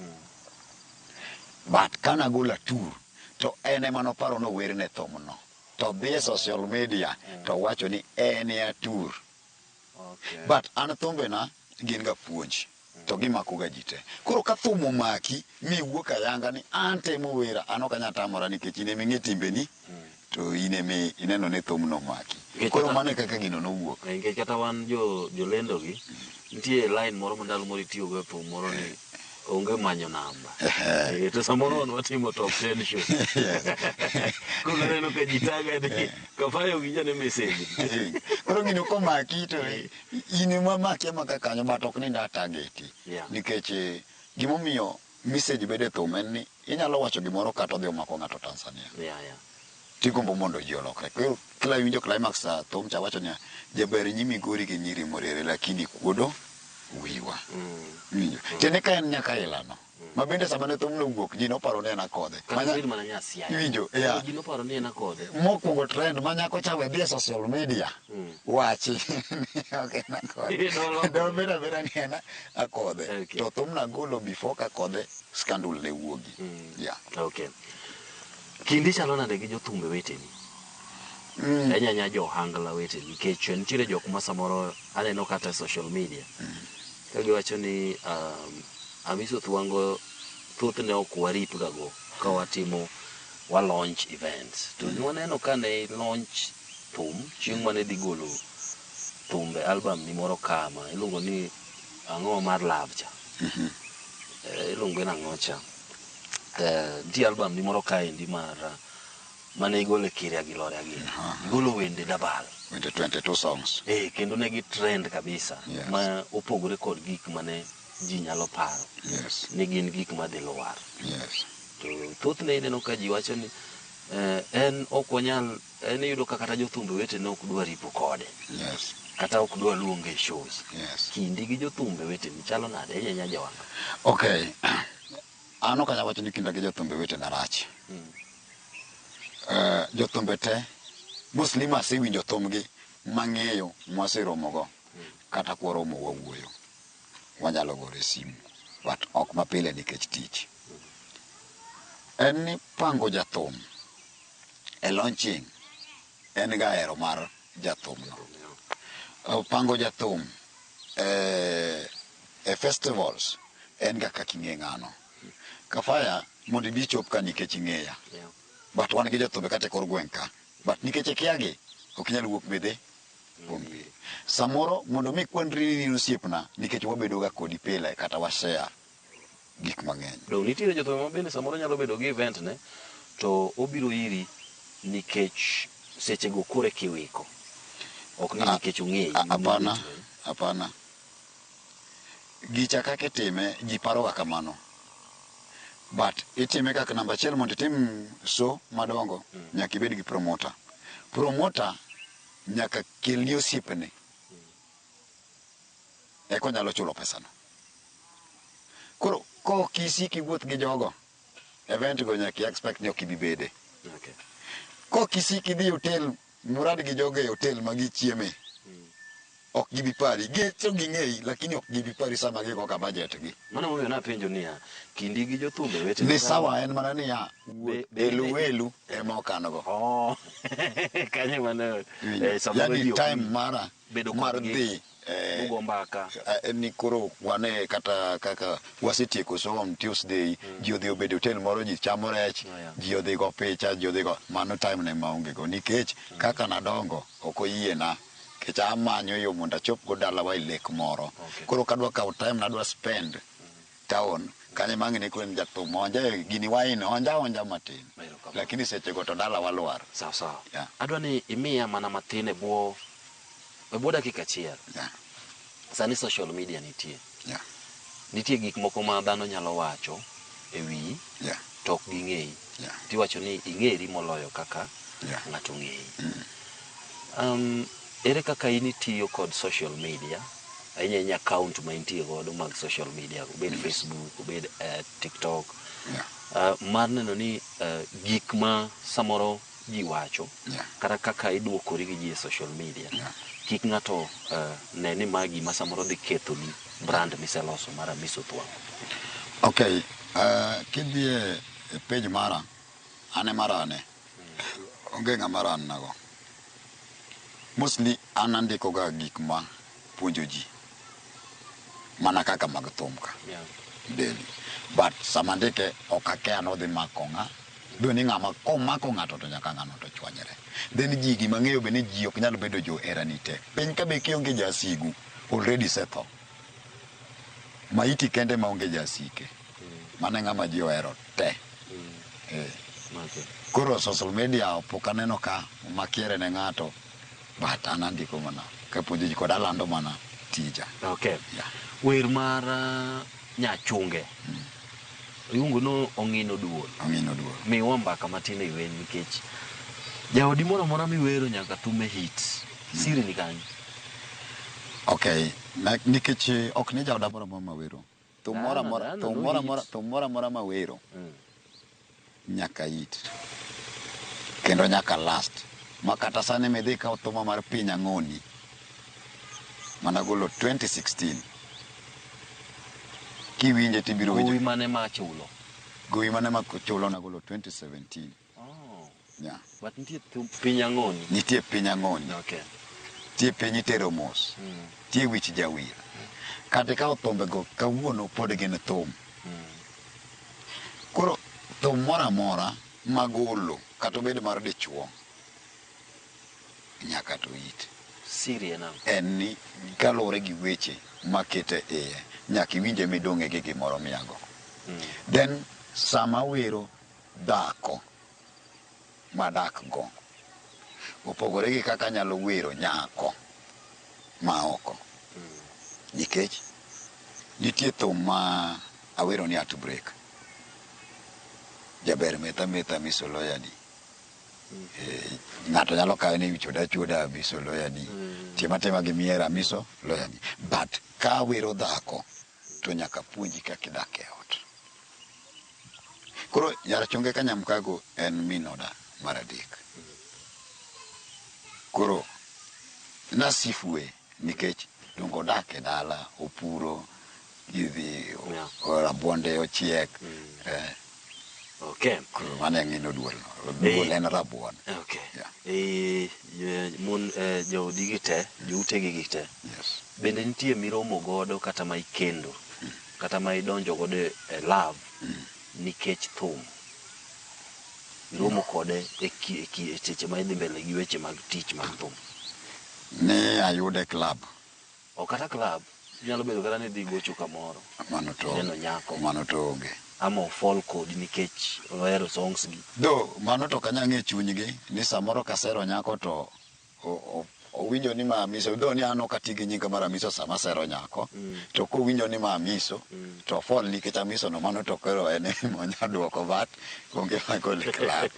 But kana golo Atur to en ema noparo nowerne thumno. To dhi e social media to wacho ni en e Atur. Okay. But an thumbena gin ga puonj. To gimako ga ji te. Koro ka thum omaki miwuok ayanga ni an temo wera an ok anyal tamora nikech in ema ing'e timbeni. To in ema ineno ni thumno omaki. Koro mano e kaka gino nowuok. Nikech kata wan jolendo gi, nitie line moro ma ndalo moro itiyogo e thum moro ni onge manyo namba. To samoro wan watimo top 10 show. Koro aneno ka ji taga ni Kafayo winjo ne message. Koro gino komaki to in ema maki amaka kanyo but ok ni nda targeti. Nikech gimomiyo message bedo e thum en ni inyalo wacho gimoro kata odhi omako ng'ato Tanzania. Tigombo mondo ji olokre. Koro kila winjo climax sa thum cha wacho niya, jaber nyimi gori gi nyiri moriere lakini kuodo wiwa. Winjo. Tiende ka en nyaka ilano. Ma bende sama ne thumno owuok ji noparo ni en akodhe. Kata Manya- bed mana nyasiaya. Iwinjo, yeah. Ji noparo ni en akodhe. Mokwongo trend ma nyako cha we dhi e social media wachi ni ok en akodhe. Nolokore. Dobedo abeda ni en akodhe. Okay. To thumno agolo before ka kodhe scandal ne wuogi. Yeah. Okay. Kindi chalo nade gi jothumbe weteni? Ahinya ahinya jo ohangla weteni nikech nitiere jok ma samoro aneno kata e social media ka giwacho ni Amiso Othuango thothne ok warit ga go ka watimo wa launch events. To nwaneno ka ne launch thum chieng' mane dhi golo thumbe album ni moro kama iluongo ni ang'o mar love cha. Iluonge nang'o cha? Nitie album ni moro kaendi mar mane igolo e Kiria gi Loria gini. Igolo wende dabal. Wende 22 songs. Kendo ne gi trend kabisa Yes. ma opogore kod gik mane ji nyalo paro. Yes. Ni gin gik madhi lwar. Yes. To thothne ineno ka ji wacho ni en ok wanyal en iyudo ka kata jothumbe wetene ok dwa ripo kode. Yes. Kata ok dwa luonge e shows. Yes. Kindi gi jothumbe weteni chalo nade ahinya ahinya jowang'? Okay. An ok anyal wacho ni kinda gi jothumbe wetena rach. Jothumbe te mostly masewinjo thumgi mang'eyo mwaseromogo kata kwaromo wawuoyo wanyalo gore simu but ok mapile nikech tich. En ni pango jathum e launching en ga hero mar jathumno. Pango jathum e festivals en ga kaka ing'e ng'ano. Kafaya mondo ibi ichop ka nikech ing'eya. Yeah. But wan gi jothumbe kata e kor gweng' ka. But nikech ikiagi, ok inyal wuok midhi kuomgi. Samoro mondo mi ikwanri ni in osiepna nikech wabedo ga kodi pile kata wa share gik mang'eny. Dong' nitiere jothumbe ma bende samoro nyalo bedo gi event ne to obiro iri nikech sechego koro eka iwiko. Ok ni nikech ong'eyi. Hapana, hapana. Gicha kaka itime, ji paro ga kamano. But itime kaka namba achiel mondo itim show madongo, nyaka ibed gi promoter. Promoter nyaka kelni osiepne. Eka onyalo chulo pesano. Koro kok isik iwuoth gi jogo, event go nyaka i expect ni ok ibi bede. Okay. Kok isik idhi e hotel, murad gi jogo e hotel ma gichieme. Ok gibi pari. Gecho ging'eyi, lakini ok gibi pari sama gigo ka budget gi. Mano momiyo napenjo niya, kindi gi jothumbe weteni. Ni sawa en mana niya, elu elu ema okan go. Oh. Kanyo mano. Samoro Yani ji ok time winj. mara Bedo mar kodgi, dhi ugo mbaka. Ni koro wane kata kaka wasetieko so on Tuesday, ji odhi obedo e hotel moro, ji chamo rech, ji odhi go picha, ji odhi go mano time ne maonge go nikech kaka nadongo ok oyiena nikech amanyo yo mondo achop go dalawa e lek moro. Koro kadwa kawo time nadwa spend town kanyo mang'e ni koro en jathum onja e gini wine onja onja matin lakini sechego to dalawa lwar. Sawa sawa. Yeah. Adwa ni imiya mana matin e bwo dakika achiel. Yeah. Sani social media nitie. Yeah. Nitie gik moko ma dhano nyalo wacho e wiyi Yeah. to ok ging'eyi. Yeah. Tiwacho ni ing'eri moloyo kaka Yeah. ng'ato ng'eyi. Ere kaka in itiyo kod social media ahinya ahinya account ma intie godo mag social media obed Facebook obed TikTok mar neno ni gik ma samoro ji wacho kata kaka iduokori gi ji e social media kik ng'ato ne ni ma gima samoro dhi kethoni brand miseloso mar Amiso Othuango. Okay, kidhi e page mara, an ema rane. Onge ng'ama ran nago. Mostly an andiko ga gik ma puonjo ji. Mana kaka mag thum ka. Yeah. Daily. But sama andike ok akia ni odhi mako ng'a. Dwe ni ng'ama komako ng'ato to nyaka ng'ano to chwanyre. Then ji gima ng'eyo be ni ji ok nyal bedo joherani te. Piny ka be kionge jasigu, already isetho. Maiti kende maonge jasike. Mano e ng'ama ji ohero te. Okay. Koro social media pok aneno ka makiere ne ng'ato but an andiko mana kapuonjo ji kod alando mana tija. Okay. Yeah. Wer mar Nyachunge. Iluongo ni Ong'ino Duol. Ong'ino Duol. Miwa mbaka matin e wer nikech Jaodi moro amora miwero nyaka thume hit. Siri ni kanye? Okay, nikech ok ni jaoda moro amora mawero. Thum moro amora, Dana, thum no moro hit. amora, thum moro amora mawero nyaka hit. Kendo nyaka last. Ma kata sani midhi kaw thuma mar piny ang'oni. Managolo 2016. Kiwinje tibiro winjo. Gowi mane ma chulo? Gowi mane ma chulo nagolo 2017. Oh. Yeah. But nitie thum piny ang'oni. Nitie piny ang'oni. Okay. Nitie piny itero mos. Nitie wich jawir. Kata ikawo thumbego kawuono pod gin thum. Koro thum moro amora magolo kata obed mar dichuo nyaka to it. Siri en ang'o? En ni kaluwore gi weche makete iye nyaka iwinje midong'e gi gimoro miago. Then sama wero dhako madak go opogore gi kaka anyalo wero nyako ma oko. Nikech nitie thum ma awero ni heartbreak. Jaber metha metha misoloyani. Ng'ato nyalo kawe ni chuda chuda misoloyani. Tima tima gi miera miso loyani. But ka awero dhako to nyaka puonji kaka idak e ot. Koro Nyarachonge ka Nyamkago en min oda mar adek. Koro nasifue nikech dongo odak e dala, opuro, gidhi rabuonde ochiek. Okay. Koro mano e ng'ino duol no. Duol en rabuon. Okay. Mon joodi gi te, joutegi gi te. Yes. Bende nitie miromo godo kata ma ikendo, kata ma idonjo godo e love nikech thum. Iromo kode e seche ma idhi mbele gi weche mag tich mag thum. Ne ayude club. Ok kata club, nyalo bedo kata ni idhi gocho kamoro. Mano to Ineno nyako. Mano to onge. Ama ofall kodi nikech ohero songs gi. Do, mano to kanya ng'e chunygi ni samoro kasero nyako to owinjo ni ma Amiso, do ni an ok ati gi nyinga mar Amiso sama asero nyako, to kowinjo ni ma Amiso, to ofall nikech Amiso no mano to koro en ema onya duoko but onge magole club.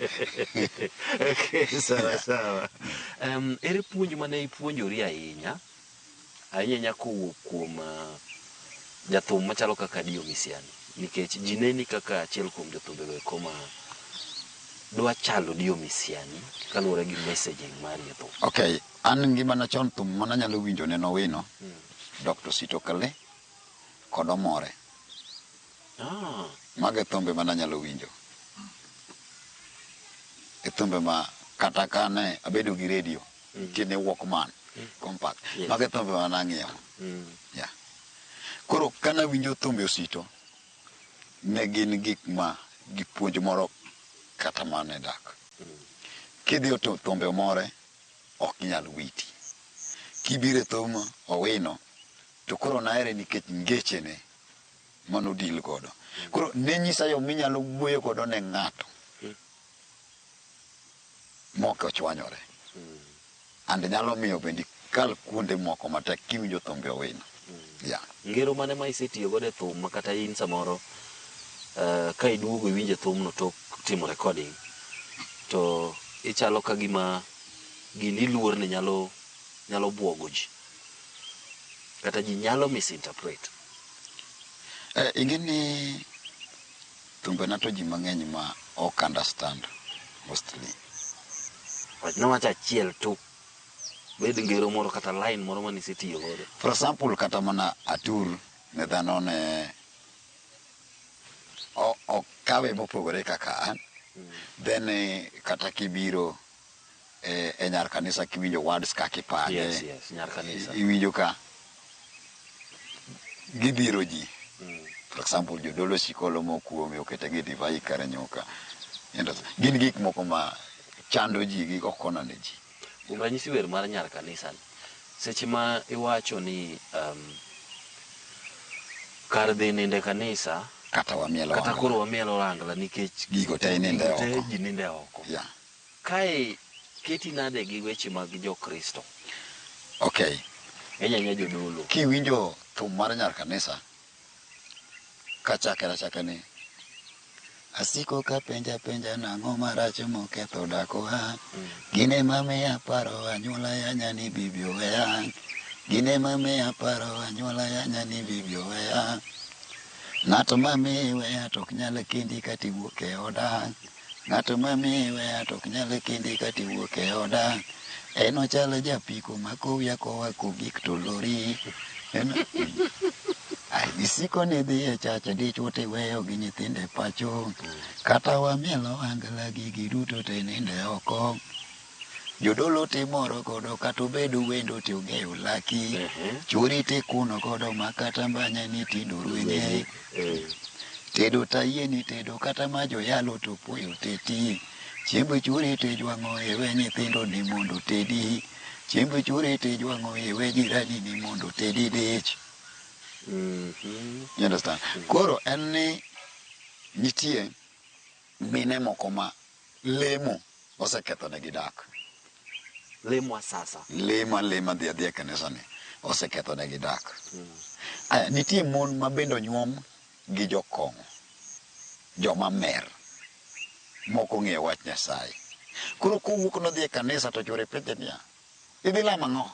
Okay, sawa sawa. Ere puonj mane ipuonjori ahinya, ahinya ahinya kowuok kuom jathum machalo kaka Dio Misiani, nikech ji neni kaka achiel kuom jothumbego eko ma dwa chalo Dio Misiani kaluwore gi messaging mari e thum. Okay, an ngimana chon thum mana nyalo winjo ne Nowino, Dr. Sito Kale, kod Omore. Mago e thumbe mana nyalo winjo. E thumbe ma kata ka ne abedo gi radio, nitie ne Walkman, compact. Mago e thumbe mana ang'iewo. Yeah. Koro kana winjo thumbe Osito, ne gin gik ma gi puonj moro kata mana e dak. Kidhi to thumbe Omore, ok inyal witi. Kibiro e thum Owino, to koro nahere nikech ngechene manodil godo. Koro ne nyisa yo minyalo wuoyo godo ne ng'ato mok ochwanyore. And nyalo miyo bende ikal kuonde moko matek kiwinjo thumbe Owino. Yeah. Ngero mane ma isetiyo godo e thum ma kata in samoro ka iduogo iwinjo thumno tok timo recording to ichalo ka gima gini iluor ni nyalo buogo ji kata ji nyalo misinterpret. Ing'e ni thumbena to ji mang'eny ma ok understand mostly. Wachna wach achiel to bed ngero moro kata line moro mane isetiyo godo. For example, kata mana atur ne dhano ne okawe mopogore kaka an. Then kata kibiro e nyar kanisa kiwinjo words kaka ipange. Yes, yes, nyar kanisa. Iwinjo ka gidhiro ji. For example, jodolo sikolo mokuome okete gi divai kar nyuka. Gin gik moko ma chando ji gi okona ne ji. Kuom ranyisi wer mar nyar kanisa ni, seche ma iwacho ni kar dhi nindo e kanisa kata wamielo kata koro wamielo ohangla nikech gigo te ninde oko. Ji ninde oko. Yeah. Kae keti nade gi weche mag jo-Kristo? Okay. Ng'eny ahinya jodolo. Kiwinjo thum mar nyar kanisa kachakre achaka ni Asiko kapenja penja nang'o marach moketho dakowa. Gine mamiya paro anyuola yanya ni bibi oweya. Gine mamiya paro anyuola yanya ni bibi oweya. Ng'ato mamiyi weya to ok nyal kendi kata iwuok e oda. Ng'ato mamiyi weya to ok nyal kendi kata iwuok e oda. En ochalo japiko ma kowi akowa kogik to lori. En Ai, isiko ni dhi e chach dichwo tiweyo gi nyithindo e pacho. Kata wamielo angla gigi duto te ninde oko. Jodolo timoro godo kata obedo wendo to ong'eyo laki. Chwori tikuno godo ma kata mbanya ni tindo rwenye. Tedo tayie ni tedo kata ma joyalo to puoyo teti. Chiemb chwori tijwang'o iwe nyithindo ni mondo otedi. Chiemb chwori tijwang'o iwe jirani ni mondo otedi dich. You understand? Koro en ni nitie mine moko ma lemo osekethonegi dak. Lemo asasa. Lemo alema dhi adhiya e kanisa ni osekethonegi dak. Aya, nitie mon ma bende onyuom gi jokong'o, joma mer, mok ong'eyo wach Nyasaye. Koro kowuok nodhi e kanisa to chwore penje niya, idhi lamo ang'o?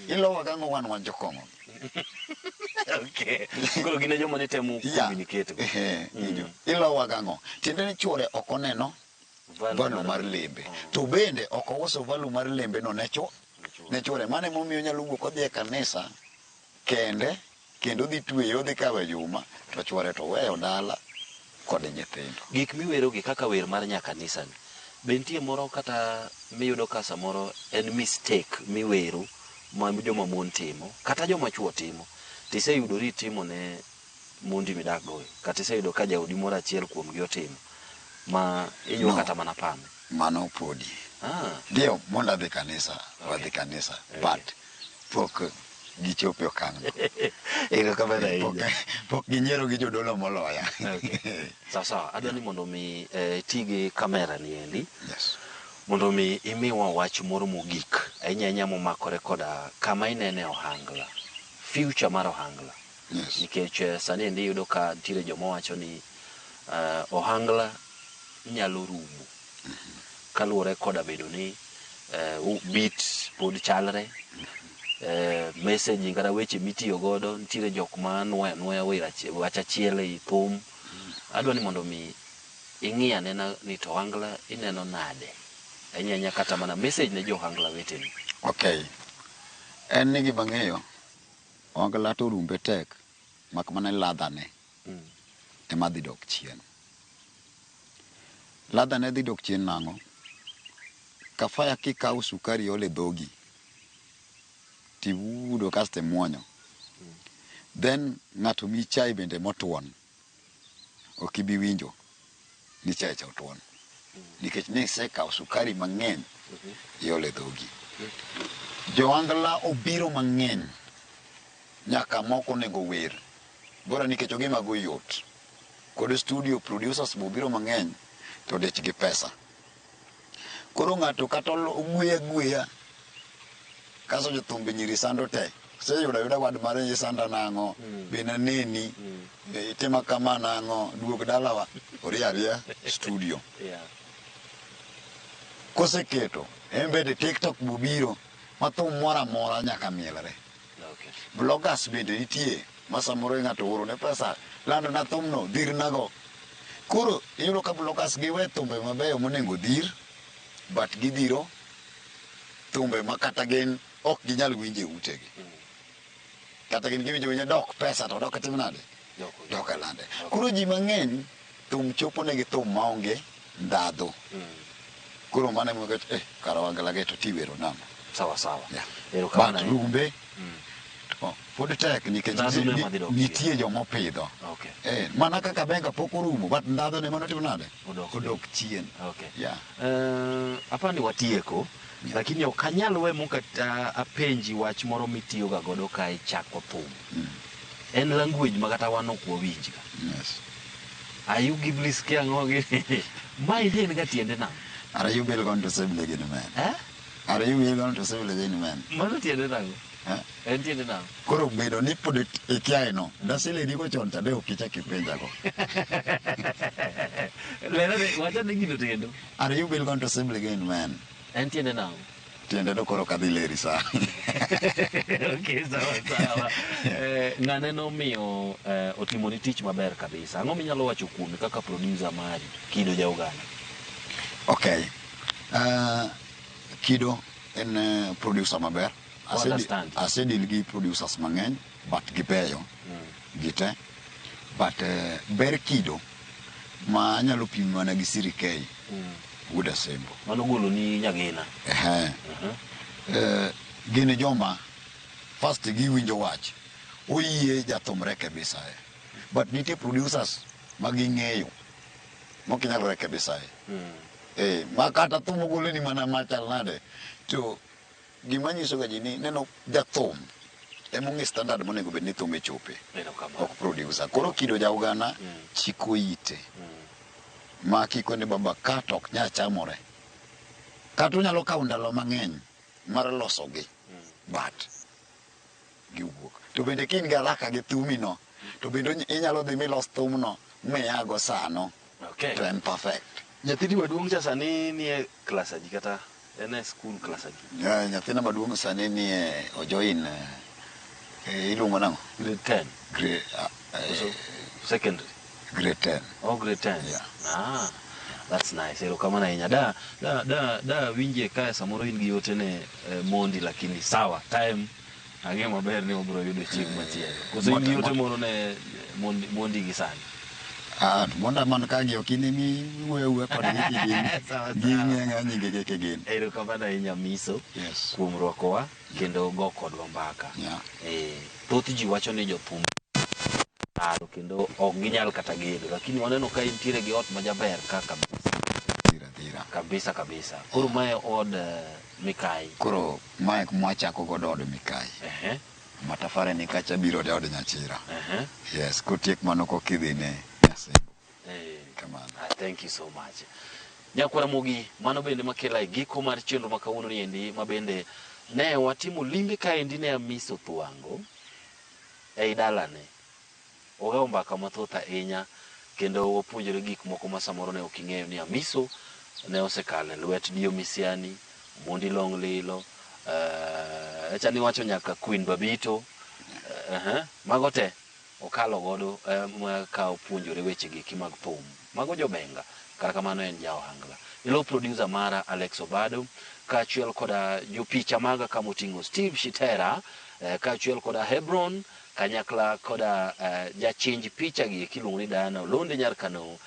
Ilowa gang'o wan wan jokong'o gi? Okay. Koro gin e joma ne temo communicate go. Ehe, ilowa gang'o? Tiende ni chwore ok oneno value mar lembe. To bende ok ouso value mar lembe no ne chwo ne chwore. Mano emomiyo onyalo wuok odhi e kanisa kende kendo odhi tweyo odhi kawo e juma to chwore to weyo dala kod nyithindo. Gik miwerogi kaka wer mar nyakanisa ni, be nitie moro kata miyudo ka samoro en mistake miwero ma joma mon timo kata joma chuo timo tiseyudori itimo ne mondi midak go kata iseyudo ka jaodi moro achiel kuomgi otimo ma inyuo No. kata mana pame? Mano podi. Ndio mondo adhi kanisa, wadhi kanisa, but pok gichopo e okang' no. Erokamano ahinya. Pok ginyiero gi jodolo moloya. Okay. Sawa sawa, adwa ni mondo mi iti gi kamera ni endi. Yes. Mondo mi imiwa wach moro mogik ahinya ahinya momakore koda kama inene ohangla. Future mar ohangla. Yes. Nikech sani endi iyudo ka nitiere joma wacho ni ohangla nyalo rumo. Kaluwore koda bedo ni beat pod chalre. Messaging kata weche mitiyo godo nitiere jok ma nuoyo anuoya wer wach achiel ei thum. Adwa ni mondo mi ing'i anena ni to ohangla ineno nade ahinya ahinya kata mana message ne jo ohangla weteni. Okay. En ni gima ang'eyo, ohangla to rumbe tek, mak mana ladha ne ema dhi dok chien. Ladha ne dhi dok chien nang'o? Kafaya kikawo sukari iolo e dhogi, tibudo kasto imuonyo. Then ng'ato miyi chai bende motuon, ok ibi winjo ni chai cha otuon. Nikech nisekawo sukari mang'eny iolo e dhogi. Jo ohangla obiro mang'eny nyaka moko onego wer. Bora nikech ogima go yot. Kod studio producers bobiro mang'eny to dich gi pesa. Koro ng'ato kata ogweya gweya kaso jothumbe nyiri sando te. Oseyudo ayuda wad mare ni isanda nang'o, be naneni, itima kama nang'o, duog dalawa. Oria aria studio. Koseketo, en bende TikTok bobiro ma thum moro amora nyaka mielre. Bloggers bende nitie ma samoro ng'ato ooro ne pesa lando na thumno dhirnago. Koro iyudo ka bloggers giwe thumbe mabeyo monego dhir, but gidhiro thumbe ma kata gin ok ginyal winjo e utegi. Kata gin giwinjo winja dok pesa to dok tim nade? Dok e lande. Koro ji mang'eny thum chopo negi thum maonge ndhadhu. Koro mano emomiyo kara ohangla gi to tiwero nang'o? Sawa sawa. Yeah. Erokamano But ahinya. rumbe to pod tek nikech Ndhadhu ne ema dhi dok nitie joma opidho. Okay. Mana kaka benga pok orumo but ndhadhu ne mano timo nade? Odok Odok chien. Okay. Yeah. Apa ni watieko lakini ok anyal we mok apenji wach moro mitiyoga godo ka ichako thum. En language ma kata wan ok wawinjga. Yes. Ayugi bliski ang'o gini. Ma en ga tiende nang'o? Are you built going to save the man? Eh? Are you going to save the man? Mano tiende nang'o? En tiende nang'o? Koro bedo ni pod ikiaye no. Daseleri go chon tade ok ichak ipenjago. Lera ne wacha ne gino kendo. Are you built to assemble again, man? En tiende nang'o? Tiende no koro kadhi leri sa. Okay, sawa sawa. Ng'ane nomiyo otimoni tich maber kabisa. Ang'o minyalo wacho kuome kaka producer mari, Kido ja Uganda? Okay. Kido en producer maber. Understand. Asedeal gi producers mang'eny, but gibeyo gite. But ber Kido ma anyalo pimo mana gi Siri K wuod Asembo. Mano golo ni Nyagina. Ehe. Gin joma first giwinjo wach, oyie jathum rekebisae, but nitie producers ma ging'eyo mok inyal rekebisae. Ma kata thum ogoleni mana machal nade to gima nyiso ga ji ni neno jathum emong'e standard monego bed ni thum e chope, Erokamano. ok producer. Koro Kido ja Uganda chiko ite ma kikone baba ka to ok nyal chamore, kata onyalo kawo ndalo mang'eny mar losogi, but giwuok. To bende ka in gi haraka gi thumi no, to bende inyalo dhi milos thumno miago sano to en perfect. Nyathini maduong' cha sani nie klas adi, kata en e skul klas adi? Yeah, nyathina maduong' sani nie ojoin iluongo nang'o? Grade 10. Grade Secondary. Grade 10. Oh, grade 10. Yeah. Ah, that's nice. Erokamano ahinya. Da winje kae samoro in gi ote ne mondi, lakini sawa, time ang'e maber ni wabiro yudo chieng' machielo. Koso in gi ote moro ne mondi gi sani? Ah, to monda man ka gi ok in emi wuoyo awuoya kodgi ki gin. Sawa, sawa. Ging'e nyinge keke gin. Erokamano ahinya, Miso, Yes. kuom rwakowa kendo go kodwa mbaka. Thoth ji wacho ni jothum lalo kendo ok ginyal kata gedo, lakini waneno ka intiere gi ot majaber ka kabisa. Dhira dhira. Kabisa kabisa. Koro mae od Mikai. Koro mae kuma wachako godo od Mikai. Matafare ni kacha biro e od Nyachira. Yes, kotiek mano kokidhi ne Nyasembo. Kamano. Ah, thank you so much. Nyakwara Mogi, mano bende makela e giko mar chenro ma kawuono ni endi, ma bende ne watimo limbe kaendi ne Amiso Thuango ei dalane. Ogawo mbaka mathoth ahinya kendo wapuonjore gik moko ma samoro ne ok ing'eyo ni Amiso ne osekalo e lwet Dio Misiani, Mondi Long Lilo, acha niwacho nyaka Queen Babito, mago te okalo godo ka opuonjore weche gi mag thum. Mago jobenga, kata kamano en ja ohangla. Ilo producer mara Alex Obado, kaachiel koda jopicha maga kamoting'o Steve Shitera, kaachiel koda Hebron, kanyakla koda jachinj picha gi kiluongo ni Diana Olonde Nyar Kano,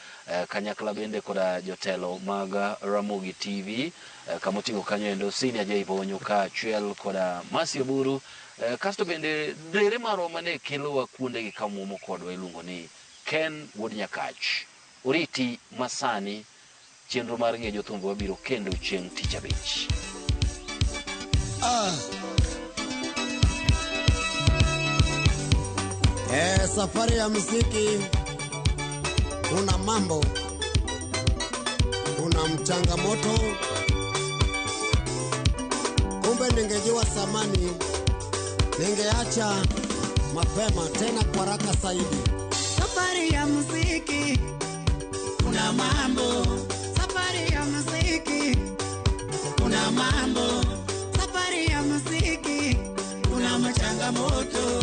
kanyakla bende koda jotelo mag Ramogi TV, kamoting'o kanyo endo Senior J Bonyo kaachiel koda Masi Oburu, kasto bende dere marwa mane kelowa kuondegi kamuomo kodwa iluongo ni Ken Wuod Nyakach. Oriti masani chenro mar ng'e jothumbe wabiro kendo chieng' tich abich. Ah. Safari ya muziki kuna mambo, kuna mchangamoto. Kumbe ningejua samani, ningeacha mapema tena kwa haraka zaidi. Safari ya muziki kuna mambo, safari ya muziki kuna mambo, safari ya muziki kuna changamoto,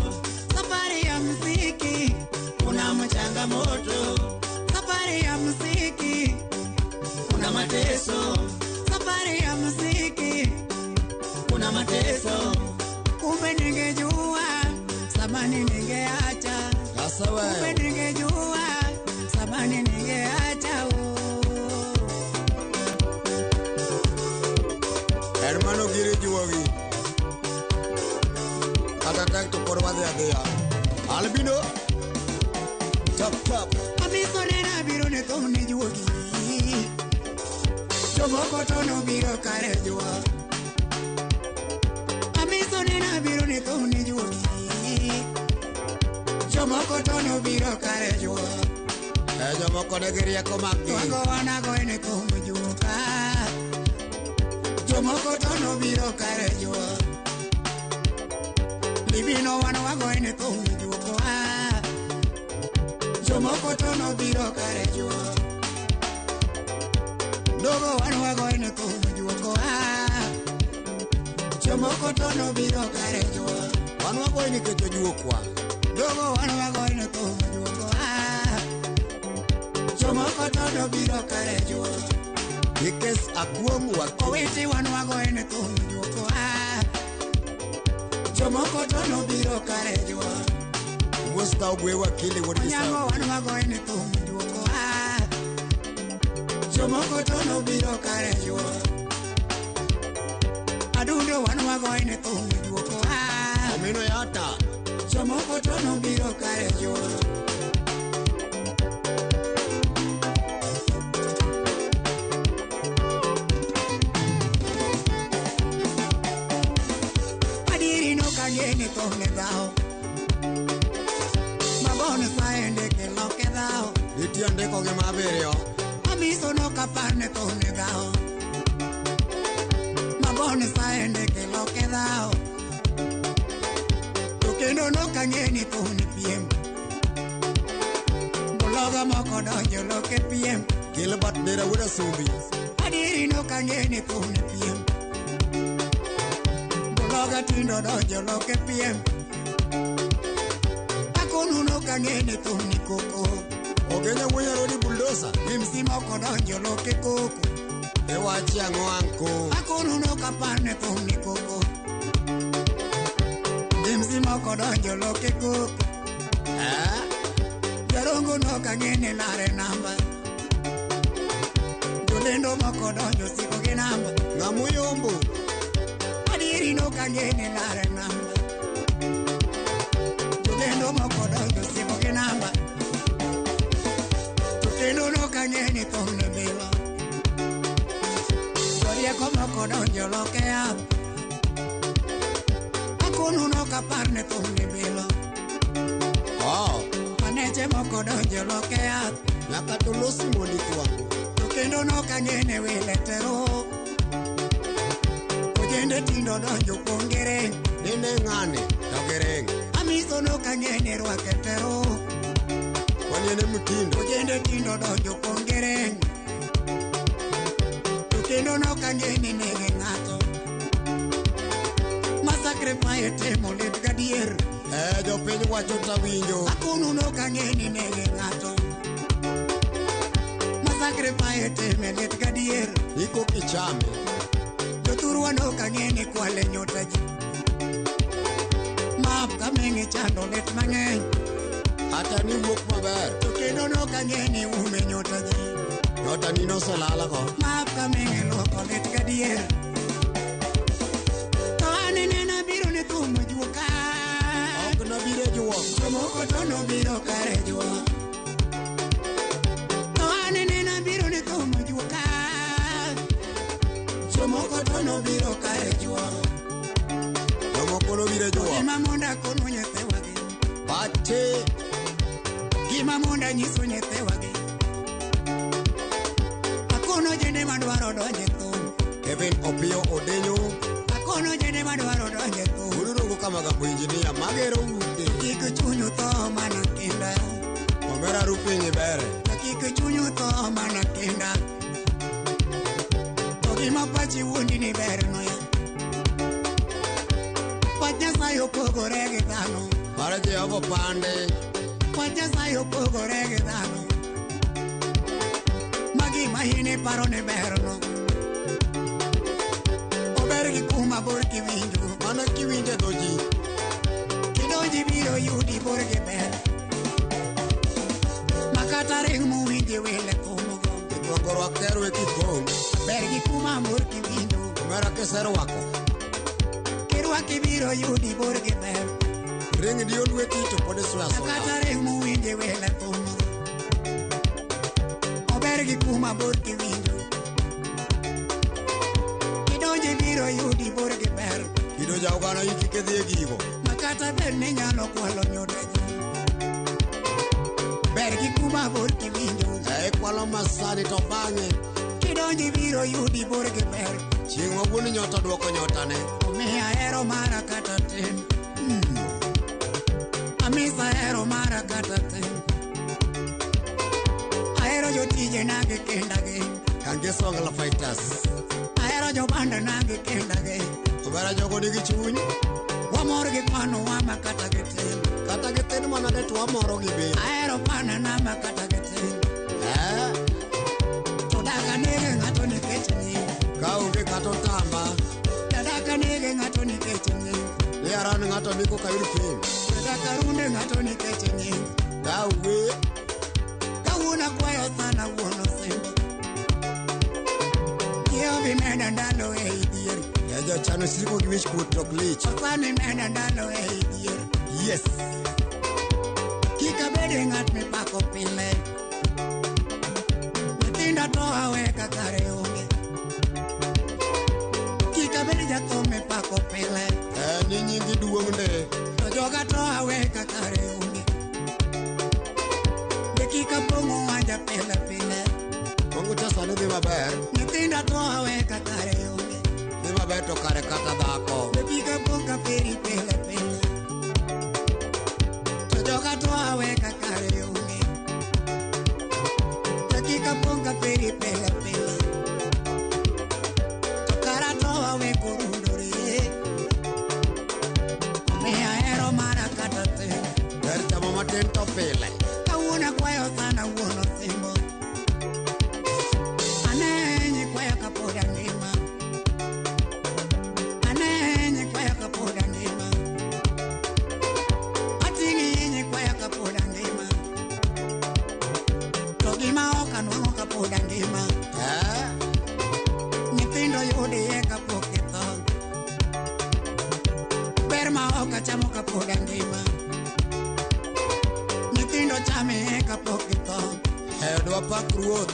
safari ya muziki kuna changamoto, safari ya muziki kuna mateso, safari ya muziki kuna mateso. Kumbe ningejua samani ningeacha. Sasa wewe. Kumbe ningejua samani ningeacha. Oh. Hermano giri juogi. Kata tek to pod wadhi adhiya. Albino. Chop chop. Amiso nena biro ne thum ne juogi. Jomoko to nobiro kare jua. Amiso nena biro ne thum ne juogi. Jomoko to nobiro kare jua. Jomoko ne girieko mag gi. Twago wanago ne thum juoka. Jomoko to nobiro kare jua. Olivino wan wagoye ne thum juokowa. Jomoko to nobiro kare juo. Dogo wan wagoye ne thum juokowa. Jomoko to nobiro kare juo. Wan wagoye nikech ojuokwa. Dogo wan wagoye ne thum juokowa. Jomoko to nobiro kare juo. Nikech akuong' wakili. Owete wan wagoye ne thum juokowa. Jomoko to nobiro kare juo. Musta ogwe wakili wuod Onyango Kisau. wan wagoye ne thum juokowa. Jomoko to nobiro kare juo. Adundo wan wagoye ne thum juokowa. Omino yata. Jomoko to nobiro kare juo. Adieri no kang'e thum ne dhao. Mabon saende keloke dhao. Nitie ndiko gi mabiriyo. Amiso no kapar ne thum ne dhao. Mabon saende keloke dhao. To kendo nokang'e ni thum ni piem. Buloga moko donjo loke piem. Gilbert Nera wuod Asumbi. Adieri nokang'e ni thum ni piem. Buloga tindo donjo loke piem. Akonu nokang'e ni thum ni koko. Ogenya wuoyo rodi bulldozer. MC moko donjo loke koko. Iwachi ang'o anko? Akonu nokapar ne thum ni koko. MC moko donjo loke koko. Eh? Jarongo nokang'e ni lare namba. Jolendo moko donjo siko gi namba. Ng'amuyombo. Adieri nokang'e ni lare namba. Jolendo moko donjo siko gi namba. To kendo nokang'e ni thum ne bilo. Jorieko moko donjo loke yath. Akonu nokapar ne thum ne bilo. Oh. Maneche moko donjo loke yath. Nyaka to losi mondi kwangu. To kendo nokang'e ni wile tero. Ojende tindo donjo kuom gereng. Nene ng'ane to giring. Amiso nokang'e ni rwake tero. Kwani en e mtindo. Ojende tindo donjo kuom gereng. To kendo nokang'e ni nege ng'ato. Masacrifice timo lit gadier. Eh, jopiny wacho tawinjo. Akonu nokang'e ni nege ng'ato. Masacrifice time lit gadier. Iko kichame. Jothurwa nokang'e ni kwale nyota ji. Map kameng'e chando lit mang'eny. Hata ni wuok maber. To kendo nokang'e ni ume nyota ji. Nyota ni noselala go. Map kameng'e loko lit gadier. To an nena biro ne thum juoka. Ok nobiro juok. Jomoko to nobiro kare juok. To an nena biro ne thum juoka. Jomoko to nobiro kare juok. Jomoko nobiro juok. Gima monda kono nyithiwagi. Pache. Gima monda nyiso nyithiwagi. Akono jende madwaro donje thum. Kevin Opiyo Odenyo. Akono jende madwaro donje thum. Ururongo kamagambo injinia magero ute. Kik chunyu tho mana kinda. Omera rupiny bere. Kik chunyu tho mana kinda. To gima pachi wuondi ni ber no ya. Pach Nyasaye opogore gi dhano. Mar Jehova pande. Pach Nyasaye opogore gi dhano. Magi ma in iparo ni ber no. Ober gi kuma bor kiwinjo. Mano kiwinjo dho ji. Kidonji biro yudi bor gi ber. Makata ring mowinje wile thumgo. Idwoko rwak ter wek ikong. Ber gi kuma bor kiwinjo. Omera kiserwako. Kirwaki biro yudi bor gi ber. Ring dio lweti to pod isuya suya. Makata ring mowinje wile thumgo. Ober gi kuma bor kiwinjo. Kidonji biro yudi bor gi ber. Kido jaugano iki kidhi e gigo. Makata ber ni nyalo kwalo nyota ji. Ber gi kuma bor kiwinjo. E ikwalo masani to bang'e. Kidonji biro yudi bor gi ber. Chieng' ma wuon nyota duoko nyotane. Omiyo ahero mara kata tin. Ofisa ahero mara kata tin. Ahero jotije na gi kindagi. Kangeso Ongala Fighters. Ahero jobanda na gi kindagi. Omera jogo nigi chuny. Wamor gi kwano wa ma kata gi tin. Kata gi tin manade to wamoro gi be. Ahero pana na ma kata gi tin. Eh? To daka nege ng'ato nikech nying. Ka onge kata otamba. Daka nege ng'ato nikech nying. Ni aran ng'ato ndiko ka yud fame. Daka runde ng'ato nikech nying. Dawe. Kawuono akwayo sana wuon osimbo. Kiewo imeda ndalo ei dhier. E jochano siko gi wich kuot ok lich. Osani meda ndalo ei dhier. Yes. Kik abede ng'at mipako pile. Nyithinda to awe ka kare onge. Kik abed jathum mipako pile. Ni nyingi duong' nde. To joga to awe ka kare onge. Be kik apong'o wanja pile pile. Kongo cha sani dhi maber. Nyithinda to awe ka kare onge. Dhi maber to kare kata dhako. Be kik apong' ka peri pile pile. To joga to awe ka kare onge. Be kik apong' ka peri pile pile. To kara to awe korundore. Omiyo ahero mana kata tin. Ber chamo matin to pile. Kawuono akwayo sana wuon osimbo. Ane nyikwaya kapod angima. Ane nyikwaya kapod angima. Ating'i nyikwaya kapod angima. To gima ok anwang'o kapod angima. Eh? Nyithindo yudiye kapok githo. Ber ma ok achamo kapod angima. Nyithindo chame kapok githo. E odwa pak ruoth.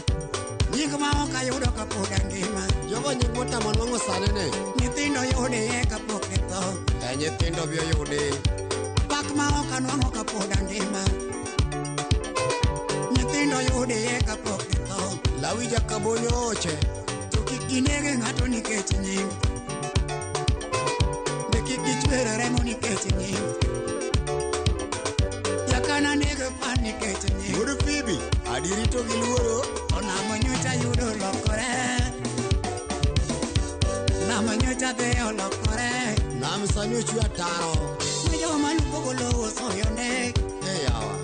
Nying ma ok ayudo kapod angima. Jogo nying motamo nwang'o sani ni. Nyithindo yudiye kapok githo. E nyithindo bi oyudi. Pak ma ok anwang'o kapod angima. Nyithindo yudiye kapok githo. Lawi jakabonyo oche. To kik ginege ng'ato nikech nying. Be kik gichwer remo nikech nying. Jakana nego fan nikech nying. Wuod Fibi, adieri to gi luoro. Onamo nyocha yudo lokore. Namo nyocha dhi olokore. Nam sani ochwe ataro. We joma lupo golo osoyo ndek. E yawa.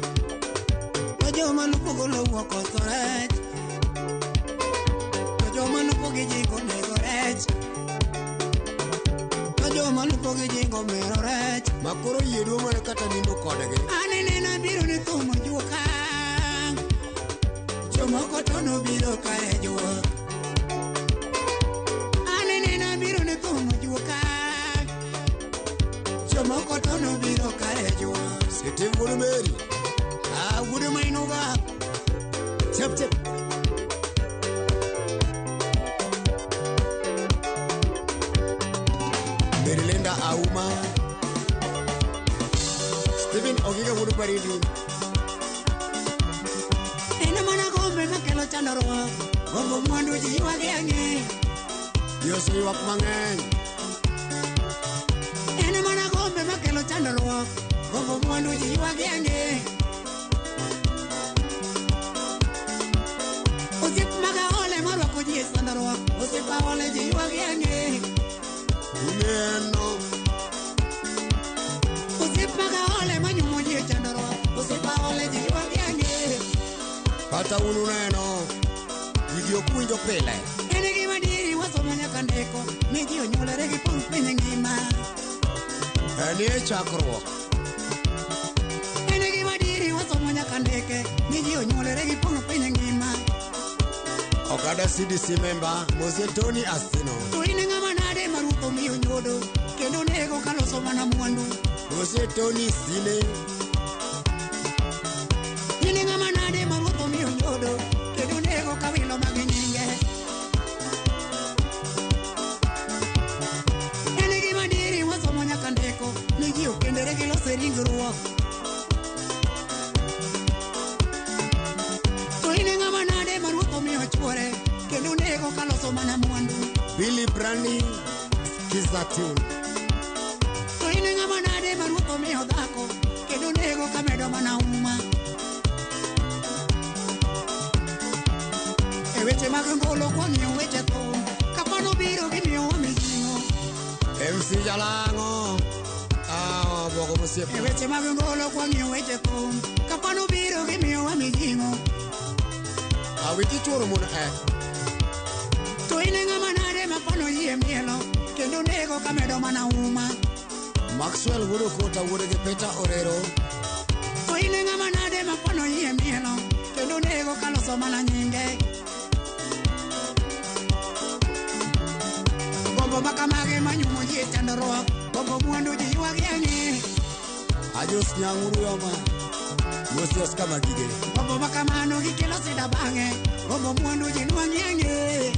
To joma lupo golo okoso rech. To joma lupo gi jingo nego rech. To joma lupo gi jingo mero rech. Makoro yie duong' mana kata nindo kodgi. Aneneno biro ni thumo juoka. Jomoko to nobiro kare juok. Aneneno biro ni thumo juoka. Jomoko to nobiro kare juok. Steve wuod Mary. Ah, wuod Mainuga. Chep chep. Mary Linda Auma. Stephen Ogiga wuod Baridi. En mana gombe makelo chandruok. Gombo mwandu ji ywagi ang'e. Ji oseywak mang'eny. En mana gombe makelo chandruok. Gombo mwandu ji ywagi ang'e. Osiep maga ole marwako ji e sandruok. Osiep aole ji ywagi ang'e. Ung'eno. Osiep maga ole manyumo ji e chandruok. Osiep aole ji ywagi ang'e. Kata un uneno. Gigi ok winjo pile. En gima diri wasomo nyaka ndiko ni ji onyuolore gi pong' piny ngima. En e chakruok. En gima diri wasomo nyaka ndike ni ji onyuolore gi pong' piny ngima. Oganda CDC member Mose Tony Asino. To in ng'ama nade ma ruoth omiyo nyodo kendo nego kaloso mana mwandu. Mose Tony Sile. In ng'ama nade ma ruoth omiyo nyodo kendo nego kawilo mag nyinge. En gima diri wasomo nyaka ndiko ni ji okendore gi loso ringruok. To in ng'ama nade ma ruoth omiyo chuore kendo nego kaloso mana mwandu. Billy Brandy Skiza Tune. To in ng'ama nade ma ruoth omiyo dhako kendo nego kamedo kamedo mana uma. E weche mag ngolo kwang'iyo weche thum, kapano biro gimiyowa mijing'o. MC Jalang'o. Ah, obwogo mosiepe. E weche mag ngolo kwang'iyo weche thum, kapano biro gimiyowa mijing'o. Awiti chuoro mon e. To in e ng'ama nade ma pano yie mielo, kendo nego kamedo mana uma. Maxwell wuod Okota wuod gi Peter Orero. To in e ng'ama nade ma pano yie mielo, kendo nego kaloso mana nyinge. Gombo makamage manyumo ji e chandruok, gombo mwandu ji ywagi ang'e. Ajos Nyang'uru yoma. Moses kama gige. Gombo makamano gikelo sida bang'e, gombo mwandu ji nwang'i ang'e.